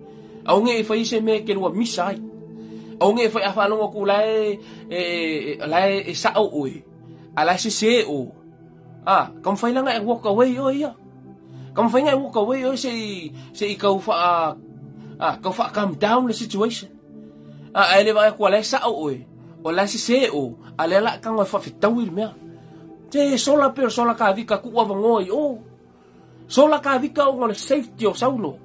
Aua ne i fai se mea e te lua misa ai. Aua ne i fai a faalogo atu la e, e, e, la e, e sao oe, a la e sese o. A, taumafai la na e walk away oe ia. Taumafai na e walk away oe se i, se i tau faa, a, tau faa calm down le situation. A, ae le vaai atu a la e sao oe, o la e sese o, a lea la tago e faafetaui le mea. Te sola pe o sola Kavika tuu avanoa i o. Sola Kavika ona o le safety o Saulo.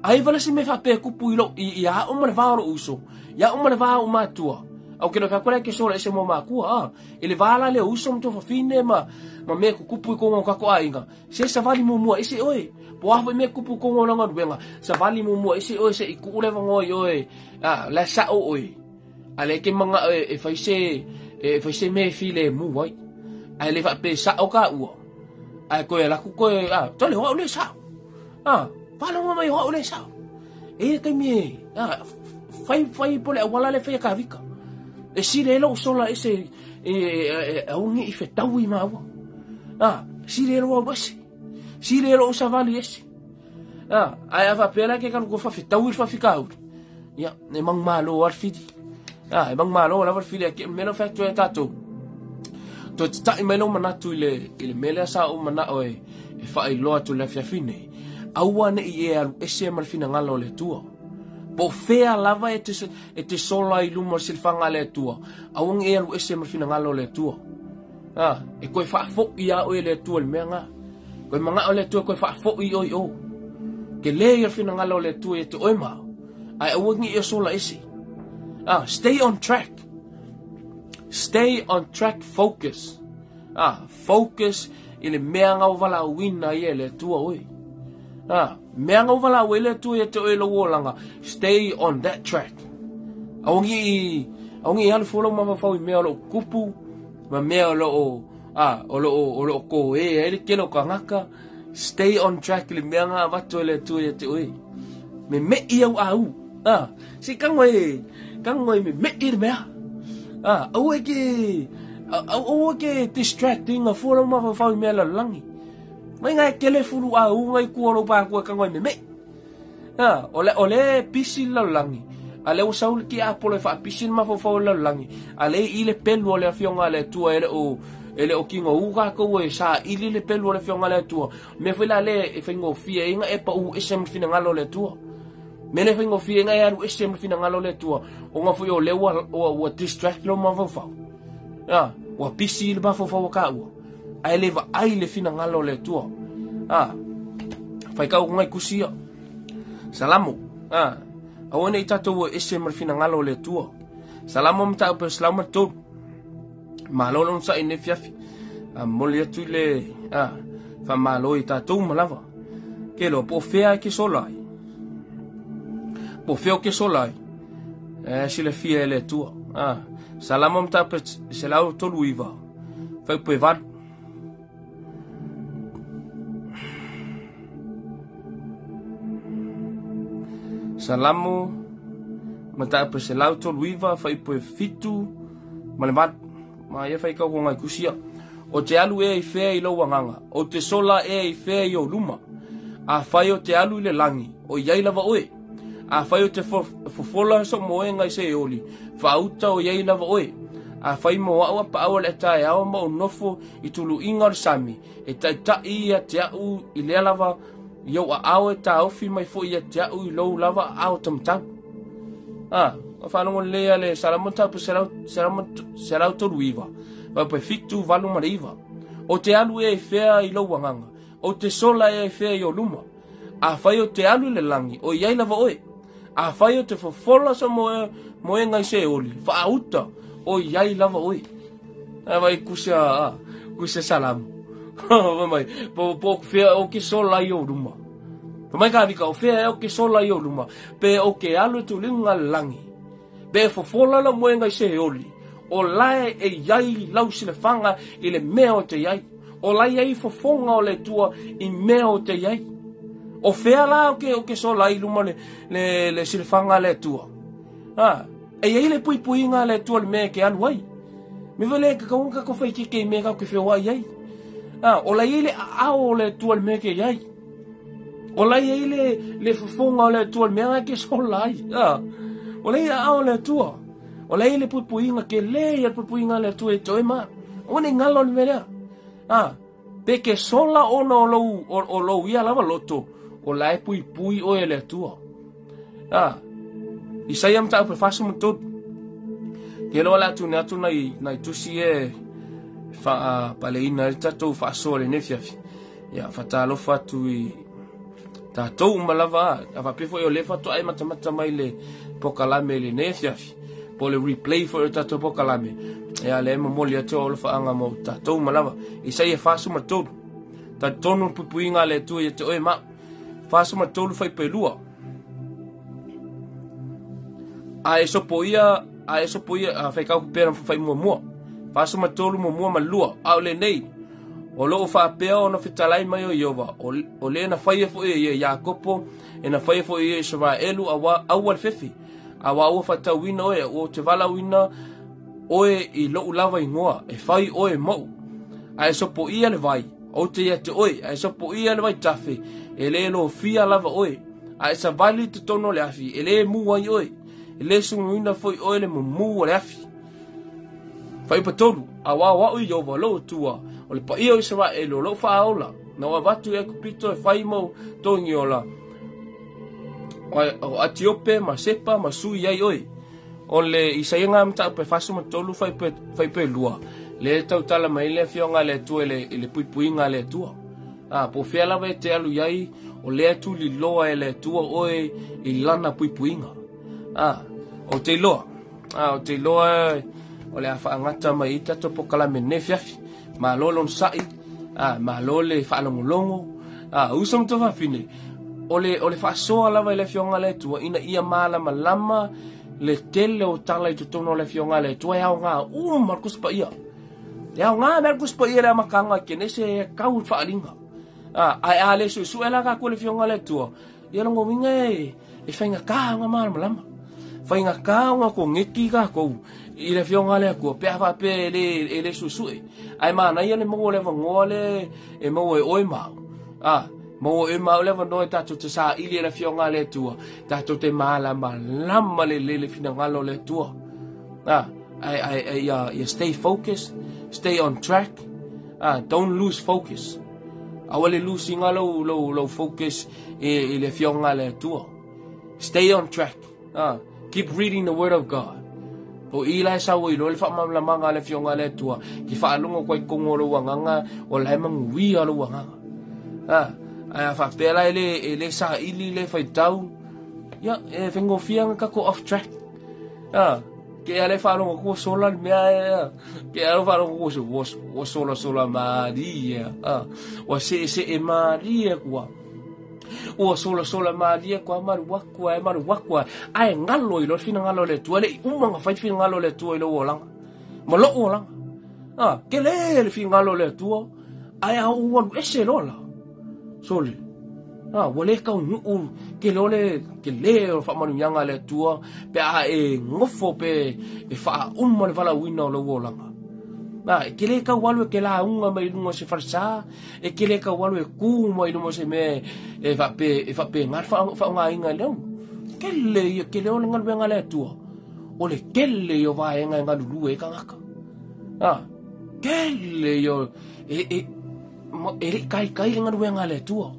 Ai wale se mea faapea kupu i, lo, i, i a o ma le va o lou uso, ia o ma le va o matua. Au ke no whakore ke sola ese mo makua, a. I le va la le uso ma tō whawhine ma, ma mea kukupu i konga o kako aiga. Se savali muamua ese oe. Po a foi mea kupu konga o langa ruenga. Savali muamua ese oe se i ku'u le whangoa i oe. A, la sa'o oe. A le ke manga e, e whai se, e whai se mea e while e mu ai. A le whape sa'o ka ua. A koe ala ku koe, a, tole hoa ule sa'o. A, whalonga mai hoa ule sa'o. E taimi e, a, whai, whai pole awala le whai a kavika. E sile e lou sola ese, e, e, e, e aungi i whetaui maua. A, sile e lou au ese. Sile e lou savali ese. A, ai a whapea la ke kalu ko whawhetaui le whawhikauri. Ia, e mang malo a le whiri. A, e mang malo lava le whiri a ke mea whai e tātou. Toe tata'i mai lou manatu i le, i le mea lea sa ou mana'o e, e faailoa atu i le afiafi nei, aua ne'i e alu ese ma le finagalo o le Atua. Po o fea lava e te, e te sola i luma o le silafaga a le Atua, aua ne'i e alu ese ma le finagalo o le Atua. A, e koe faafo'i iā oe e le Atua i le mea lena. Koe mana'o le Atua e koe faafo'i oe i o. Tele ia le finagalo o le Atua ia te oe ma au, ae aua ne'i e sola ese. A, stay on track. Stay on track focus. Ah, focus i le mea nga ua valaauina ia e le Atua oe. Ah, mea nga ua valaau ai le Atua ia te oe lou olaga, stay on that track. Aua ne i, aua ne i alu fua lou mafaufau i mea o loo tupu, ma mea o loo, ah, o loo, o loo koe ai le tele o tagata. Stay on track i le mea nga avatu e le Atua ia te oe. Meme'i au au. Ah, se tago e, tago e meme'i le mea. Ah, aua e ke, aua e ke distract inga fua lou mafaufau i mea lalolagi. Mai nga e tele fulu auga i tua o lou pākua e tago e meme'i. Ah, o le, o le pisi le lalolagi. A le ua sau le tiapolo e faapisi le mafaufau o le lalolagi. A le i le pelu o le afioga a le Atua e le o, e le o kigou kākou e saili le pelu o le afioga a le Atua. Mea foi la lea e faigofie ai na e pau ese ma le finagalo o le Atua. Mea lea e faigofie ai na e alu ese ma le finagalo o le Atua, ona foi o lea ua, ua, ua distract lou mafaufau. A, ua pisi le mafaufau o kāua. Ae le vaai le finagalo o le Atua. A, faitau ngai kusi ia. Salamo. A, aua nei tātou o ese ma le finagalo o le Atua. Salamo mataupu e 103. Malo le onosai nei afiafi. A momoli atu i le a, faamalo i tātou uma lava. Ke loa, po o fea e ke sola ai. Po o fea o ke sola ai. E silafia e le Atua. A, Salamo mataupu e 139. Fuaiupu e 8. Salamo mataupu e 139 fuaiupu e 7 ma le 8. Ma ia whai kau ko ngai kusia. O te alu ea i whea i lou agaga, o te sola ea i whea i ou luma. Afai o te alu i le lagi, o iai lava oe. Afai o te fofola sou moega i Seoli, faauta o iai lava oe. Afai mo a'u a paau o le taeao ma ou nofo i tuluiga o le sami, e taita'i ia te a'u i lea lava i ou aao e taofi mai foi ia te a'u i lou lava aao tamatau. A, ua faalogo lelei a le Salamo mataupu 139, fuaiupu e 7, 8 ma le 9. Ou te alu ea i fea i lou agaga? Ou te sola ea i fea i ou luma? Afai ou te alu i le lagi, o i ai lava oe. Afai ou te fofola sou moega i Seoli, faauta, o i ai lava oe. Ae vai kusia, kusia salamu. Fai mai, po, po fea o ke sola i ou luma. Fai mai Kāvika, o fea o ke sola i ou luma, pe o ke alu e tuliga le lagi. Pe fofola lau moega i Seoli, o lae e i ai lau silafaga i le mea o te i ai. O la e i ai fofoga o le Atua i mea o te i ai. O fea la o ke, o ke sola ai i luma le, le, le silafaga a le Atua? Ha, e i ai le puipuiga a le Atua i le mea e ke alu ai. Me wale ka kaunga ka kowhai ke kei mea kau ke whioa i ai. Ha, o la i ai le aao o le Atua i le mea ke i ai. O la i ai le, le fofoga o le Atua i le mea ke sola ai. Ha, o la i aao o le Atua. O la i ai le puipuiga ke le ia le puipuiga a le Atua e toe ma. O nei ngalo le mea lea. Ha, pe ke sola ona o lou, o, o lou ia lava loto, o la e puipui oe e le Atua. A, Isaia mataupu e 43. Ke loa le atu ne atu nai, nai tusi e faapaleina ai le tatou faasoa lenei afiafi. Ia, faatalofa atu i tatou uma lava, a faapea foi o lea faatoa e matamata mai le pokalame i lenei afiafi, po o le replay foi o le tatou pokalame, ia lea e momoli atu au alofaaga mo tatou uma lava. Isaia 43. Talitonu le puipuiga a le Atua ia te oe ma au. 43 fuaiupu 2. A e sopoia, a e sopoia, a faikau pea na fai muamua. 43 muamua ma lua, a o lenei, o loo faapea ona fetalai mai o Iova, o le na faia foi e ia Iakopo, e na faia foi e ia Isaraelu, aua aua le fefe, aua ua faatauina oe, ua te valaauina oe i lou lava igoa, e fai oe moʻu. A e sopoia le vai, Ou te ia te oe, a e sopoia le vaitafe, e le lofia lava oe. A e savali i totonu o le afi, e le mū ai oe. E le sunuina foi oe le mumū o le afi. Fuaiupu 3, Aua o a'u Ieova, lou Atua, o le paia o Isaraelu, o lou faaola, na ou avatu i Aikupito e fai mau togiola, o Atiope ma Sepa ma Sui ai oe. O le Isaia ngā mataupu e 43 fuaiupu 2, lea e tautala mai ai le Afioga a le Atua i le, i le puipuiga a le Atua. A, po o fea lava e te alu i ai, o lea e tuliloa e le Atua oe i lana puipuiga. A, o te iloa, a, o te iloa o le a faagata mai i tatou pokalame nei afiafi. Malo le onosai, a, malo le faalogologo, a, uso ma tuafafine, o le, o le faasoa lava i le Afioga a le Atua ina ia malamalama le tele o tala i totonu o le Afioga a le Atua e aoga uma le Tusi Paia. E aoga mea le Tusi Paia i le amataga i Kenese e tau i le faaaliga. A, ae a le suesue la tatou i le Afioga a le Atua, Ia lona uiga e, e faigata ona malamalama. Faigata ona koneti tatou i le Afioga a le Atua pe a faapea e le, e le suesue. Ae manaia le maua o le avanoa le e maua e oe ma au. A, maua e oe ma au le avanoa e tatou te saili e le Afioga a le Atua, tatou te malamalama lelei le finagalo o le Atua. A, ae, ae, ae ia, ia stay focused, stay on track, a, don't lose focus. Aua le losing lou, lou, lou focus i, i le Afioga a le Atua. Stay on track. Keep reading the Word of God. O i la e sau ai loa le faamalamalamaga a le Afioga a le Atua, ki faalogo koe i totonu o lou agaga, o la e manuia lou agaga. Ae a faapea la e le, e le saili le faitau, ia, e faigofie ona tatou off track. Ke a le faalogo atu ua sola le mea e, ke a le faalogo atu ua, ua sola sola malie, ua seʻeseʻe malie aku a. Ua sola sola malie aku a malu aku a, malu aku a, ae galo i loa le finagalo o le Atua, e le i uma ona fai le finagalo o le Atua i lou olaga, ma loʻu olaga. Tele le finagalo o le Atua, ae a ou alu ese loa la, Sole. A, ua le taunuu tele o le tele o le faamanuiaga a le Atua pe a e nofo pe e faauma le valaauina o lou olaga. A, e te le tau alu e te lauga mai luga o se falesa, e te le tau alu e ku mai luma o se mea e faape, e faapena le faaaogaina e leo. Tele ia, tele o le galuega a le Atua. O le tele ia o vaega e galulue ai tagata. A, tele ia e, e, E le i kaikai le galuega a le Atua.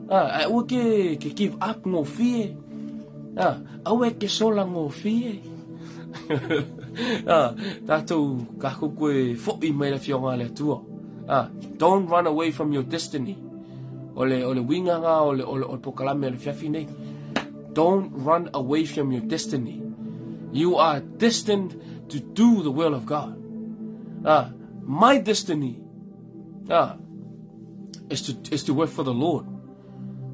Ae aua ke, ke give up gofie. Aua e ke sola gofie. Tatou, tatou koe foʻi mai le Afioga a le Atua. Don't run away from your destiny. O le, o le winga ngā o le, o le, o le pokalame o le fiafi nei. Don't run away from your destiny. You are destined to do the will of God. My destiny is to work for the Lord.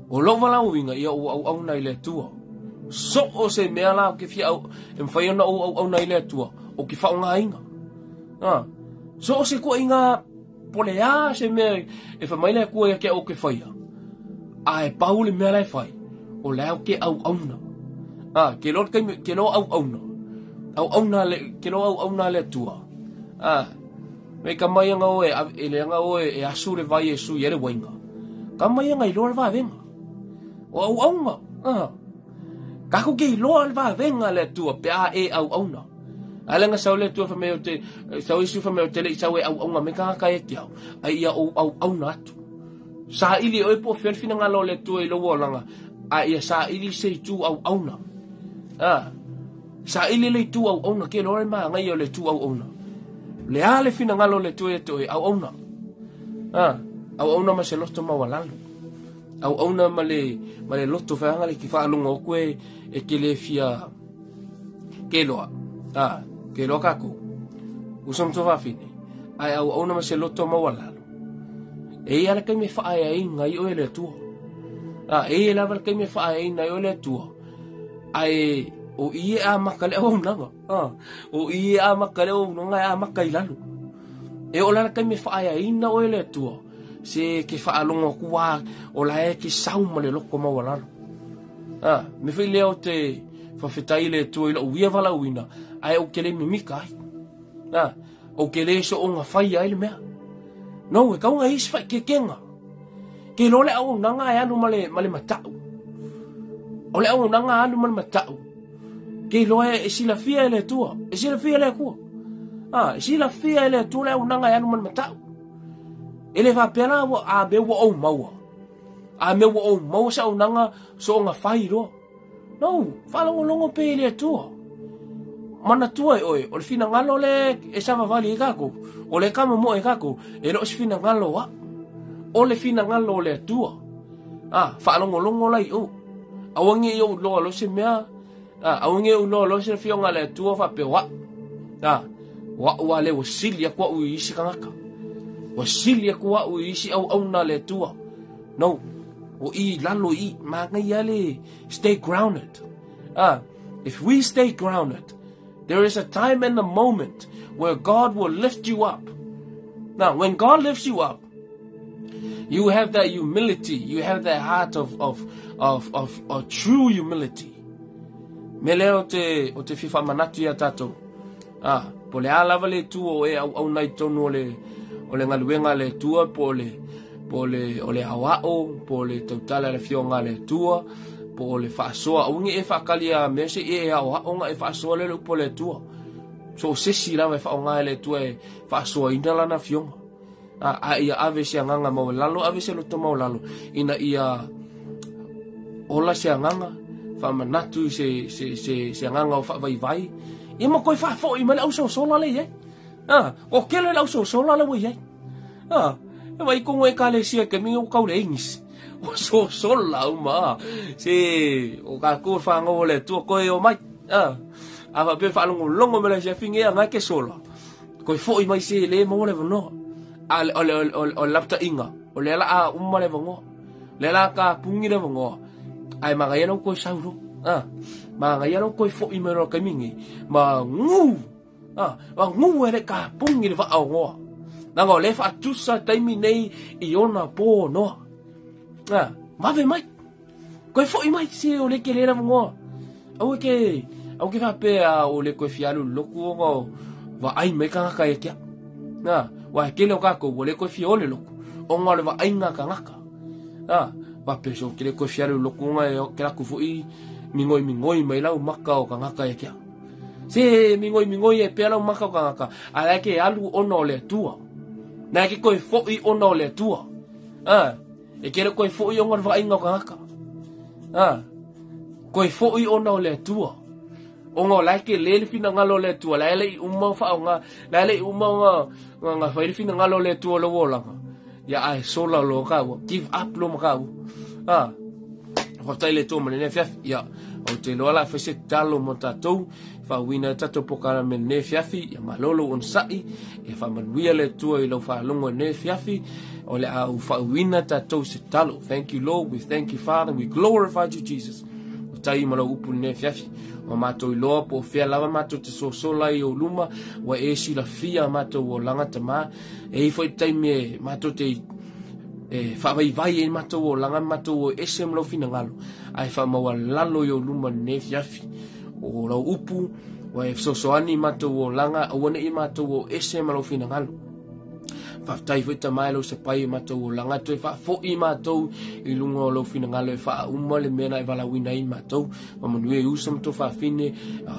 O lou valaauina ia ou auauna i le Atua. So o se mea la ke fia au, e mawhai ona ou auauna i le Atua, o ke whaongainga. So o se kua inga pole a se mea e whamaila le Atua ia ke au ke whaia. A e pau le mea la e whai, o le au ke auauna. Ke lo, ke lo auauna. Auauna le, ke lo auauna le Atua. Me ka mai anga oe, e le anga oe e asu le vai e sui e le wainga. Ka mai anga i loa le vavenga. O auaunga. Ka ku ke i loa le vavenga le Atua pe a e auauna. A lenga sau le Atua whamea o te, sau isu whamea o te le i sau e auaunga me ka ka e te au. Ai ia o auauna atu. Sa ili oe po whina ngalo le Atua i loa langa. A ia sa ili se i tu auauna. Sa ili le tu auauna ke loa le maa ngai o le tu auauna. Le a le whina ngalo le tue te oe auauna. Auauna ma se loto mawalalo. Auauna ma le loto whaanga le ki whaalunga o koe e ke le fia ke loa. Ke loa kako. Usam tō wawhine. Ai auauna ma se loto mawalalo. E ia le kai me whaai ai ngai oe le Atua. E ia lava le kai me whaai ai ngai oe le Atua. Ai o ie a maka le auaunaga. O ie a maka le auaunaga e a maka i lalo. E o lala kai me whaai ai na oe le Atua. Se ke whaalongo kua o la e ke sau ma le loko mawalalo. Me whii leo te whawhetai le Atua i lo uia wala uina. Ai o ke le mimika ai. O ke le so onga whai ai le mea. No, e kaunga isi whai ke kenga. Ke lo le auaunaga e alu ma le matau. O le auaunaga alu ma le matau. Ke loa e silafia e le Atua. E silafia le Atua. E silafia e le Atua le auaunaga e alu ma le matau. E le whapea ua a me ua ou maua. A me ua ou maua sa auaunaga so onga whai roa. No, whalongolongo pe i le Atua. Mana tua e oe, o le whina ngalo le e sawawali e kako. O le kama mo e kako, e lo se whina ngalo a. O le whina ngalo o le Atua. Whalongolongo lai o. Awangi i ou loa lo se mea. Awangi u loa lo se fionga le Atua whape wa. Wa ua le wasili a kua ui isi kangaka. Wasili a kua ui isi au auna le Atua. No, o i lalo i maangai ale. Stay grounded. If we stay grounded, there is a time and a moment where God will lift you up. Now, when God lifts you up, you have that humility. You have that heart of true humility. Me leo te o te fifa manatu ia tātou. Po le a lava le tua o e au au nai tonu o le ngaluenga le tua, po le o le awao, po le tautala le fionga le tua, po le whaasoa. Aungi e whaakali a mese e e awao nga e whaasoa le upo le tua. So sesi lava e whaonga le tua e whaasoa ina lana fionga. A ia ave se anganga mau lalo, ave se loto mau lalo. Ina ia ola se anganga, whamanatu se anganga o whaavaivai. Ia ma koe whaafoi ma le au sosola le iai. O kele le au sosola le iai. E vai kongo e kale sia ke mingo kau le ingis. O sosola uma. Se o ka ko whango le tua koe o mai. A wa pe whalongo longo me le sia finge a ngai ke sola. Koe foi mai se le mo le vanoa. A o lapta inga. O le la a uma le vangoa. Le la ka pungi le vangoa. Ai magai lau koe sauro. Magai lau koe foi me roa kaimingi. Ma ngu. Ma ngu e le ka pungi le wha ngoa. Nanga o le whaatusa taimi nei i ona pō noa. Mave mai. Koe foi mai se o le ke le ngoa. Au ke whapea o le koe fialu loku o ngao wa ai mai kangaka e kia. Wa ke le o kako o le koe fia ole loku. O ngao le wa ai ngā kangaka. Wa peso ke le koe fialu loku o ngao ke laku foi mingoi mingoi mai lau maka o kangaka e kia. Se mingoi mingoi e pea lau maka o kangaka. A lai ke alu ona o le Atua. Nā ke koe foi ona o le Atua. E ke le koe foi ona o le vainga o kangaka. Koe foi ona o le Atua. Ona o la e tele le finagalo o le Atua, la e le i uma faaaoga, la e le i uma ona fai le finagalo o le Atua o lou olaga. Ia ae sola loa taua, give up loa ma taua. Ah, faafetai le Atua mo lenei afiafi. Ia, ou te iloa la fai se tatalo mo tatou, faauiina ai tatou polokalame i lenei afiafi. Ia malo lou onosai, ia faamanuia le Atua i lau faalogo i lenei afiafi. O le a ou faauiina tatou i se tatalo. Thank you Lord, we thank you Father, we glorify you Jesus. Faafetai mo lau upu i lenei afiafi. Ua matou iloa po o fea lava matou te sosola ai i ou luma, ua e silafia a matou olaga Tama. E i ai foi taimi e matou te e faavaivai ai matou olaga ma matou o ese ma lau finagalo, ae faamaualalo i ou luma i lenei afiafi. O lau upu, ua e fesoasoani i matou olaga, aua ne i matou o ese ma lau finagalo. Faafetai foi Tama e lou sapai i matou olaga, toe faafoi matou i luga o lou finagalo e faauma le mea na e valaauina ai matou. Faamanuia i uso ma tuafafine,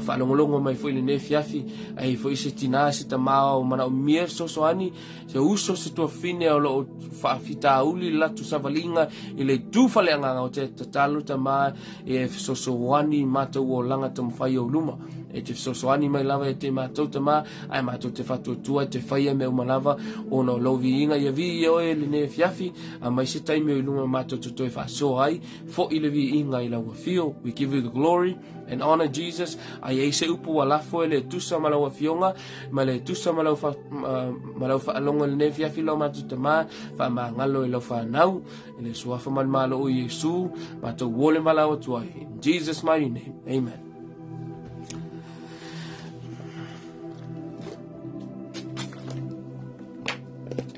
faalogologo mai foi i lenei afiafi, ai foi se tina, se tama o manaomia fesoasoani, se uso, se tuafafine o lo o faafitauli le latou savaliga i le itu faaleagaga. Ou te tatalo Tama e fesoasoani i matou olaga taumafai i ou luma. E te fesoasoani mai lava ia te matou Tama, ae matou te faatuatua e te faia mea uma lava ona o lou viiga. Ia viia oe i lenei afiafi, aumai se taimi o i luma matou te toe faasoa ai, foi le viiga i lau afio. We give you the glory and honor, Jesus. A i ai se upu ua lafo e le tusa ma lau afioga, ma le tusa ma lau, fa, ma lau faalogo i lenei afiafi lau matou Tama, faamagalo i lau fanau, i le suafa ma le malo o Iesu, matou ua le valaau atu ai. In Jesus' mighty name, amen.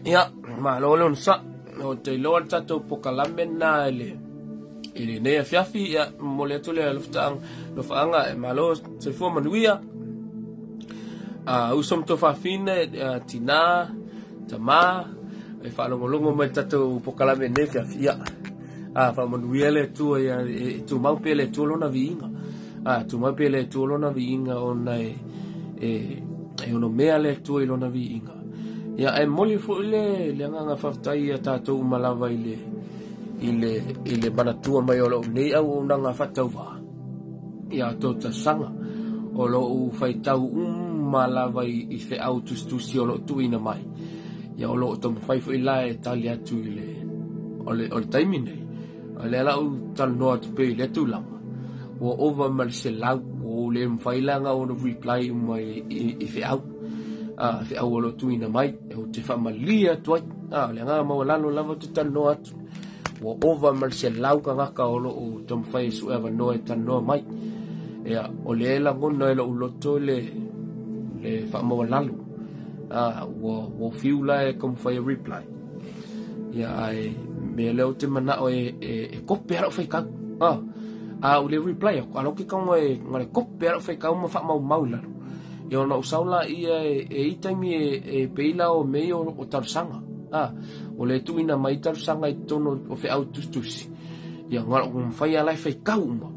Ia, malo le onosai. Ou te iloa le tatou pokalame lena i le i lenei afiafi. Ia, momoli atu le alofaaga e malo soifua manuia. Uso ma tuafafine, tina, tama, e faalogologo mai i le tatou pokalame i lenei afiafi. Ia, faamanuia le Atua ia e tumau pea le Atua lona viiga. Tumau pea le Atua lona viiga ona e e e ono mea le Atua i lona viiga. Ia, ae momoli foi le le agaga faafetai ia tatou uma lava i le i le i le manatua mai o lou nei auaunaga faatauvaa ia tou talosaga o lou faitau uma lava i, i feau tusitusi o loo tuuina mai. Ia o loo taumafai foi la e tali atu i le o le o le taimi nei. O lea la ou talanoa atu pea i lea tulaga, ua ova ma le 100, ua ou le mafai la ona ou reply uma i, i, i feau, feau o lo o tuuina mai, ou te faamalie atu ai, o le agaga maualalo lava ou te talanoa atu, ua ova ma le 100 tagata o lo o taumafai e sue avanoa e talanoa mai. Ia, o lea e lagona e lou loto le, le faamaualalo, ua, ua fiu la e taumafai e reply. Ia, ae mea lea ou te manao e, e, e kope a lau faitau. Ah, a ou le reply aku, a lau ke kaunga e ngare kope a lau faitau ma faamaumau i lalo. Ia ona ou sau la ia e, e i taimi e, e peila o mei o, o talosaga. Ah, o le tuuina mai talosaga i totonu o feau tusitusi. Ia, ngaro mawhai a lai faitau uma.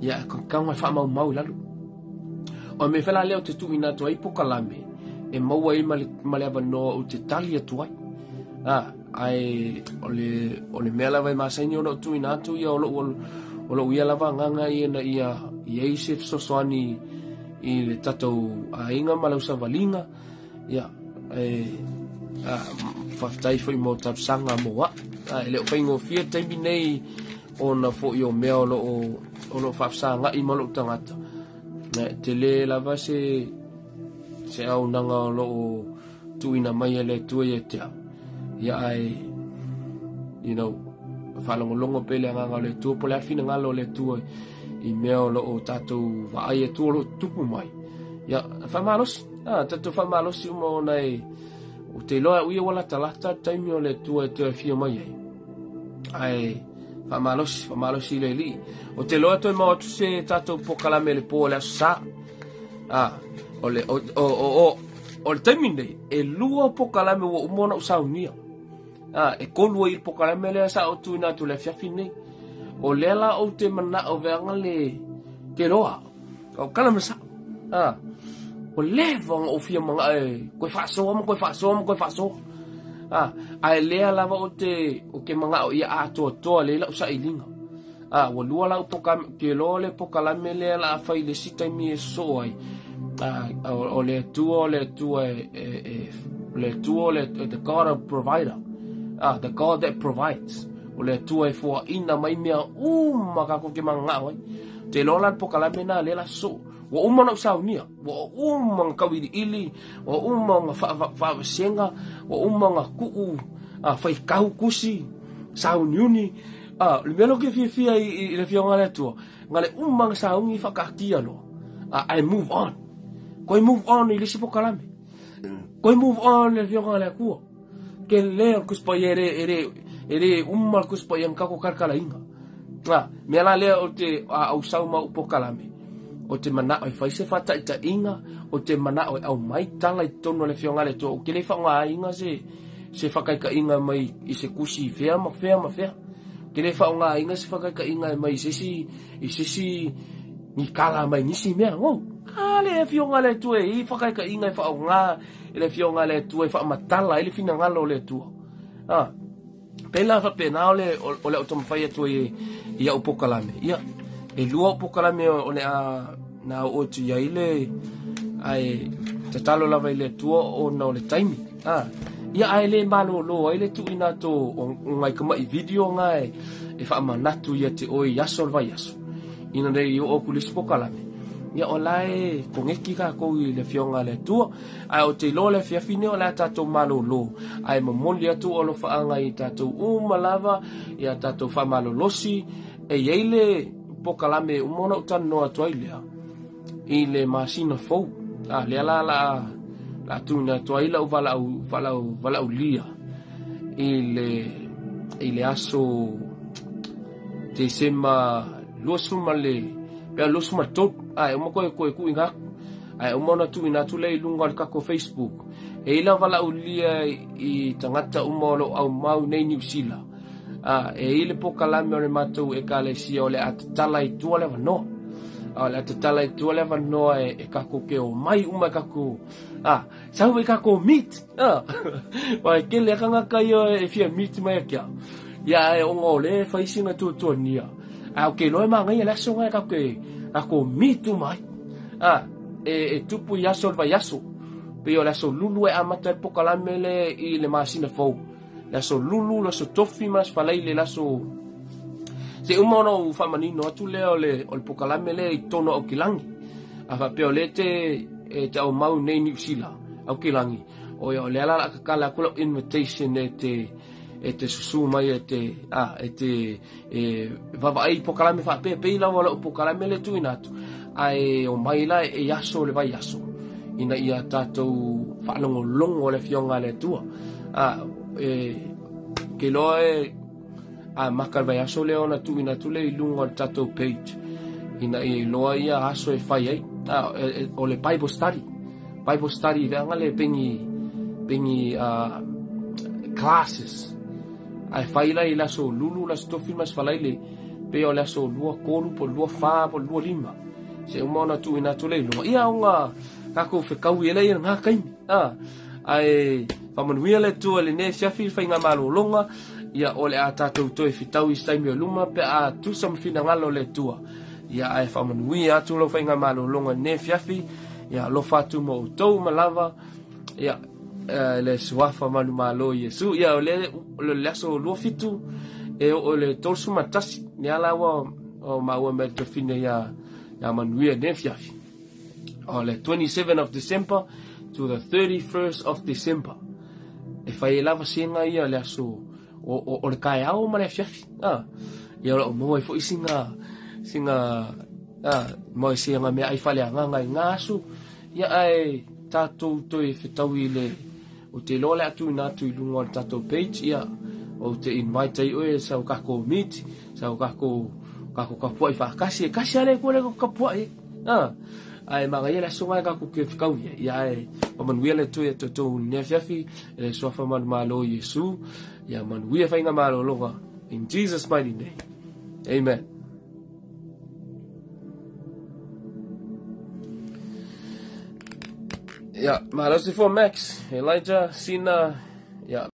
Ia, kaunga e faamaumau i lalo. O le mea foi la lea ou te tuuina atu ai pokalame e maua ai ma le, ma le avanoa ou te tali atu ai. A, ae o le, o le mea lava e masani ona ou tuuina atu ia o lou, o lou ia lava agaga ia ina ia i ai se fesoasoani i le tatou aiga ma lau savaliga. Ia, e, a, faafetai foi mo talosaga mo au. A, e le o faigofie le taimi nei ona foi o mea o lo o, o lo o faafesagai ma lou tagata. Na, e tele lava se, se auaunaga o lo o tuuina mai e le Atua ia te au. Ia ae, you know, faalogologo pea i le agaga o le Atua, po o le a le finagalo o le Atua i mea o lo o tatou vaai atu o lo o tutupu mai. Ia, faamalosi, ah, tatou faamalosi uma ona e, ou te iloa au ia ua latalata le taimi o le Atua e toe afio mai ai. Ae, faamalosi, faamalosi i le Alii. Ou te iloa toe maua atu se tatou pokalame i le po o le Aso Sa. Ah, o le, o, o, o, o, o le taimi nei, e lua pokalame ua uma ona ou saunia. Ah, e tolu ai i le pokalame lea sa ou tuuina atu i le afiafi nei. O lea la ou te manao veaga le te loa. O kala ma sa. Ah, ua leva ona ou fia manao e koe faasoa ma koe faasoa ma koe faasoa. Ah, ae lea lava ou te, ou te manao ia atoatoa lelei lau sailiga. A, ua lua lau poka, ke loa le pokalame lea la a fai le si taimi e sosoo ai. A, o le Atua, o le Atua e, e, e, le Atua, o le, the God of provider. A, the God that provides. O le Atua e foaina mai mea uma kākou ke mangangao ai. Te loa la le pokalame na lea la sosoo. Ua uma ona ou saunia, ua uma ona tauiliili, ua uma ona faavasega, ua uma ona tuu a faitau tusi, sauniuni. A, o le mea lea ou te fiafia i le Afioga a le Atua, na le uma ona sauni faataatia loa. A, I move on. Koe move on i le isi pokalame. Koe move on le Afioga a le Atua. Ke le o le Tusi Paia e le, e le, e le uma le Tusi Paia na tatou kalakalaina. A, mea la lea o te a au sau ma ou pokalame, o te manao e fai se faataitaiga, o te manao e aumai tala i totonu o le Afioga a le Atua, ou te le faaaogaina se, se faataitaiga mai i se tusi fea ma fea ma fea. Ou te le faaaogaina se faataitaiga mai i se isi, i se isi ni tala mai nisi mea. No. A le Afioga a le Atua e i faataitaiga e faaaoga e le Afioga a le Atua e faamatala ai le finagalo o le Atua. A, pēlā faapena o le, o le au taumafai atu ai i au pokalame. Ia, e lua au pokalame o le a na oo atu i ai le, ae tatalo lava i le Atua ona o le taimi. A, ia ae le malōlō ai le tuuina atu o ngai kamaʻi video nga e, e faamanatu ia te oe i aso o le vaiaso. Ina ne i oo atu le isi pokalame. Ia o la e koneki kākou i le Afioga a le Atua. Ae ou te iloa le afiafi nei o le a tatou malōlō, ae momoli atu o alofaaga i tatou uma lava, ia tatou faamalolosi, e i ai le pokalame uma ona ou talanoa atu ai lea i le masina fou. A, lea la la la tuuina atu ai lau valaau, valaau, valaaulia i le, i le aso Tesema 20 ma le, pea 23, a e uma koe koe kuʻina aku. Ae uma ona tuuina atu lea i luga o le tatou Facebook. E i lava lau lia i tagata uma o lo o aumau nei Niu Sila. A, e i le pokalame o le matou ekalesia o le a tatala i tua le avanoa. A, o le a tatala i tua le avanoa e, e kakou ke omai uma e kakou. A, sau e kakou meet. A, wa e kele tagata ia e fia meet mai a kia. Ia e onga o le e whai singa tuatuania. A o ke loa e māngaia le aso ngai kakou ke kakou meet uma ai. A, e, e tupu i aso o le vaiaso. Pei o le aso lulu e amata ai le pokalame le i le masina fou. Le aso lulu, le aso tofi ma le aso falaile, le aso... Se uma ona ou faamanino atu lea o le, o le pokalame lea i totonu o Aukilagi. A faapea o lea te, e te aumau nei Niu Sila, Aukilagi, o ia o lea la o le a tatala atu lau invitation e te, e te susu mai e te, a, e te e vaavaai i pokalame faapea, pei lava o lau pokalame le tuuina atu, ae omai la e aso le vaiaso, ina ia tatou faalogologo le Afioga a le Atua. A, e, ke loa e a maka le vaiaso lea ona tuuina atu lea i luga o le tatou page, ina ia iloa ia aso e fai ai. A, e, e, o le Bible study. Bible study veanga le pengi, pengi classes. Ae fai la i le aso lulu, le aso tofi ma le aso falaile, pei o le aso 23 po o le 24 po o le 25. Se uma ona tuuina atu le iloa. Ia ona tatou fetaui e lea i lena taimi. A, ae faamanuia le Atua i lenei afiafi i le faigamalologa, ia o le a tatou toe fetaui i se taimi o luma pe a tusa ma finagalo o le Atua. Ia ae faamanuia atu lau faigamalologa i lenei afiafi, ia alofa atu ma outou ma lava. Ia, le suafa manumalo Iesu. Ia, o le, le aso 27, e oo le 31, lea la ua o maua mai le tofine ia, ia manuia nei afiafi. O le 27 of December to the 31st of December. E fai e lava sega ia le aso o, o, o le taeao ma le afiafi. Ah, ia o loo maua ai foi singa, singa, ah, maua singa mea ai faleagaga i ngā aso. Ia ae tatou toe fetaui i le, ou te iloa o le a tuuina atu i luga o le tatou page, ia, ou te invite ai oe sau kakou meet, sau kakou, kakou kapuaʻi faatasi, e kasi lava le Atua i le kakou kapuaʻi, a, ae manaia le aso lena kakou ke fekaui ai, ia ae faamanuia le Atua ia toutou i lenei afiafi, e le Suafa manumalo o Iesu, ia manuia faigamalologa, in Jesus mighty name, amen. Ia, malo se fua Max, Elijah, Sina, ia.